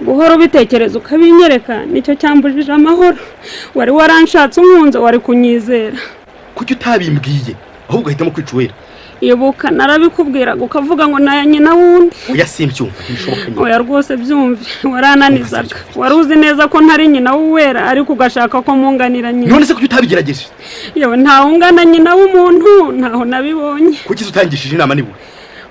Guhora ubitekereza ukabinyereka nicyo cyambujije amahoro. Wari waranshatse unkunze, wari kunyizera. Kuki utabimbwiye ahubwo ugahitamo kwica Uwera? Ibuka narabikubwiraga ukavuga ngo naya nyina wundi. Oya simbyumva, ntibishoboka nyine. Oya rwose byumve, warananizaga. Wari uzi neza ko ntari nyina w'Uwera, ariko ugashaka ko munganira nyina. None se kuki utabigerageje? Yewe ntawungana nyina w'umuntu, ntaho nabibonye. Kuki utangishije inama nibura?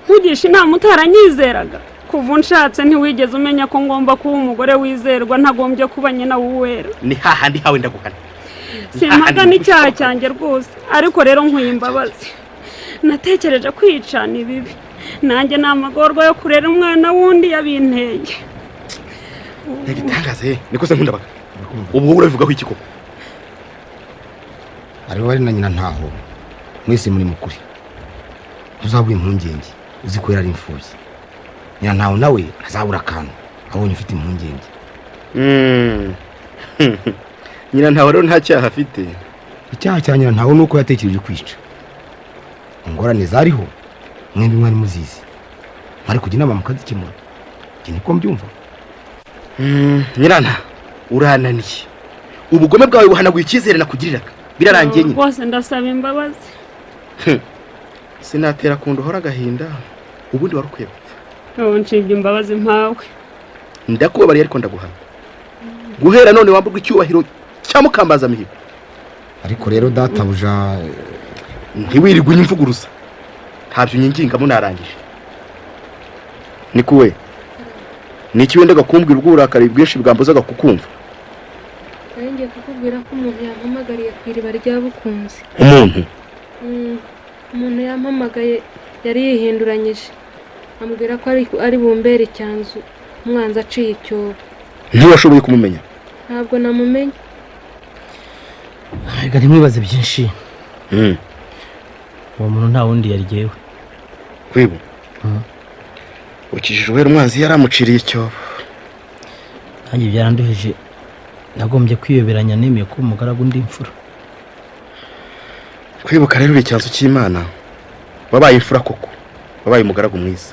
Nkugisha inama utaranyizeraga. Kuva unshatse ntiwigeze umenya ko ngomba kuba umugore wizerwa, ntagombye kuba nyina w'Uwera. Ni hahandi hawe ndaguhana. Simpaga n'icyaha cyanjye rwose, ariko rero nkuye imbabazi. Natekereje kwica ni bibi, nanjye ni amagorwa yo kurera umwana wundi yabinteye. Ntigitangaze niko se Nkundabaga. Ubu wowe urabivugaho iki koko? Ariwe ari na nyina ntaho mwese muri mukuri. Ntuzabura impungenge uzi ko yari imfubyi. Nyina ntaho nawe azabura akantu abonye ufite impungenge. Nyina ntaho rero nta cyaha afite. Icyaha cya nyina ntaho nuko yatekereje kwica. Ingorane zariho mwembi mwari muzizi, mwari kujya inama mukazikemura. Njye niko mbyumva. Nyirana urananiye, ubugome bwawe buhanaguye icyizere nakugiriraga, birarangiye nyine. Rwose ndasaba imbabazi. Sinatera kunda uhora agahinda, ubundi wari ukwiye gupfa. Ubu ncibye imbabazi mpawe. Ndakubabariye ariko ndaguhana. Guhera none wamburwa icyubahiro cya Mukambaza mihigo. Ariko rero databuja, ntiwirirwe unyimvuguruza, ntabyo unyingingamo narangije. Nikuwe niki wendaga kumbwira ubwo uburakari bwinshi bwambuzaga kukumva? Ngiye kukubwira ko umuntu yampamagariye ku iriba rya Bukunzi. Umuntu? Umuntu yampamagaye yari yihinduranyije, ambwira ko ari bumbere icyanzu umwanzi aciye icyobo. Ntiwashoboye kumumenya? Ntabwo namumenye. Reka ntimwibaze byinshi. Uwo muntu nta wundi yari jyewe. Kwibu ukijije Uwera umwanzi yaramuciriye icyobo. Nanjye byaranduhije, nagombye kwiyoberanya nemeye ko umugaragu ndi imfura. Kwibuka rero uri icyanzu cy'Imana, wabaye imfura koko, wabaye umugaragu mwiza.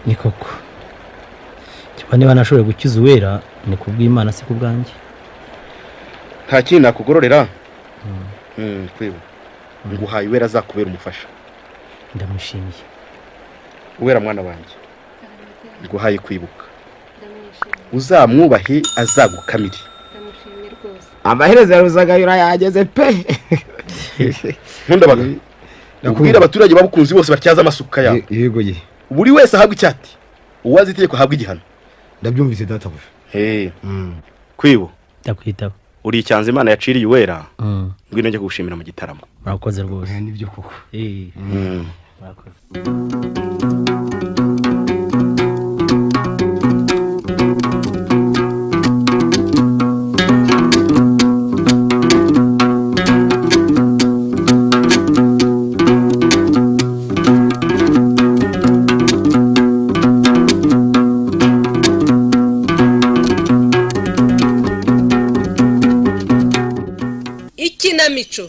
Ni koko kiba niba nashoboye gukiza Uwera ni kubw'Imana si kubwanjye. Nta kindi nakugororera. Kwibu nguhaye Uwera azakubera umufasha. Ndamushimiye. Uwera mwana wanjye, nguhaye kwibuka, uzamwubahe azagukamire. Ndamushimye rwose. Amaherezo ya Ruzagayura yageze pe. Nkundabaga, ubwira abaturage babukunzi bose batyaza amasuka yabo. Yego ye. Buri wese ahabwa icyati, uwazi itegeko ahabwa igihano. Ndabyumvise databuja. Kwibu ndakwitaba. Uri icyanzu Imana yaciriye Uwera, ngwino njye kugushimira mu gitaramo. Murakoze rwose. Nibyo koko. Murakoze. Ikinamico.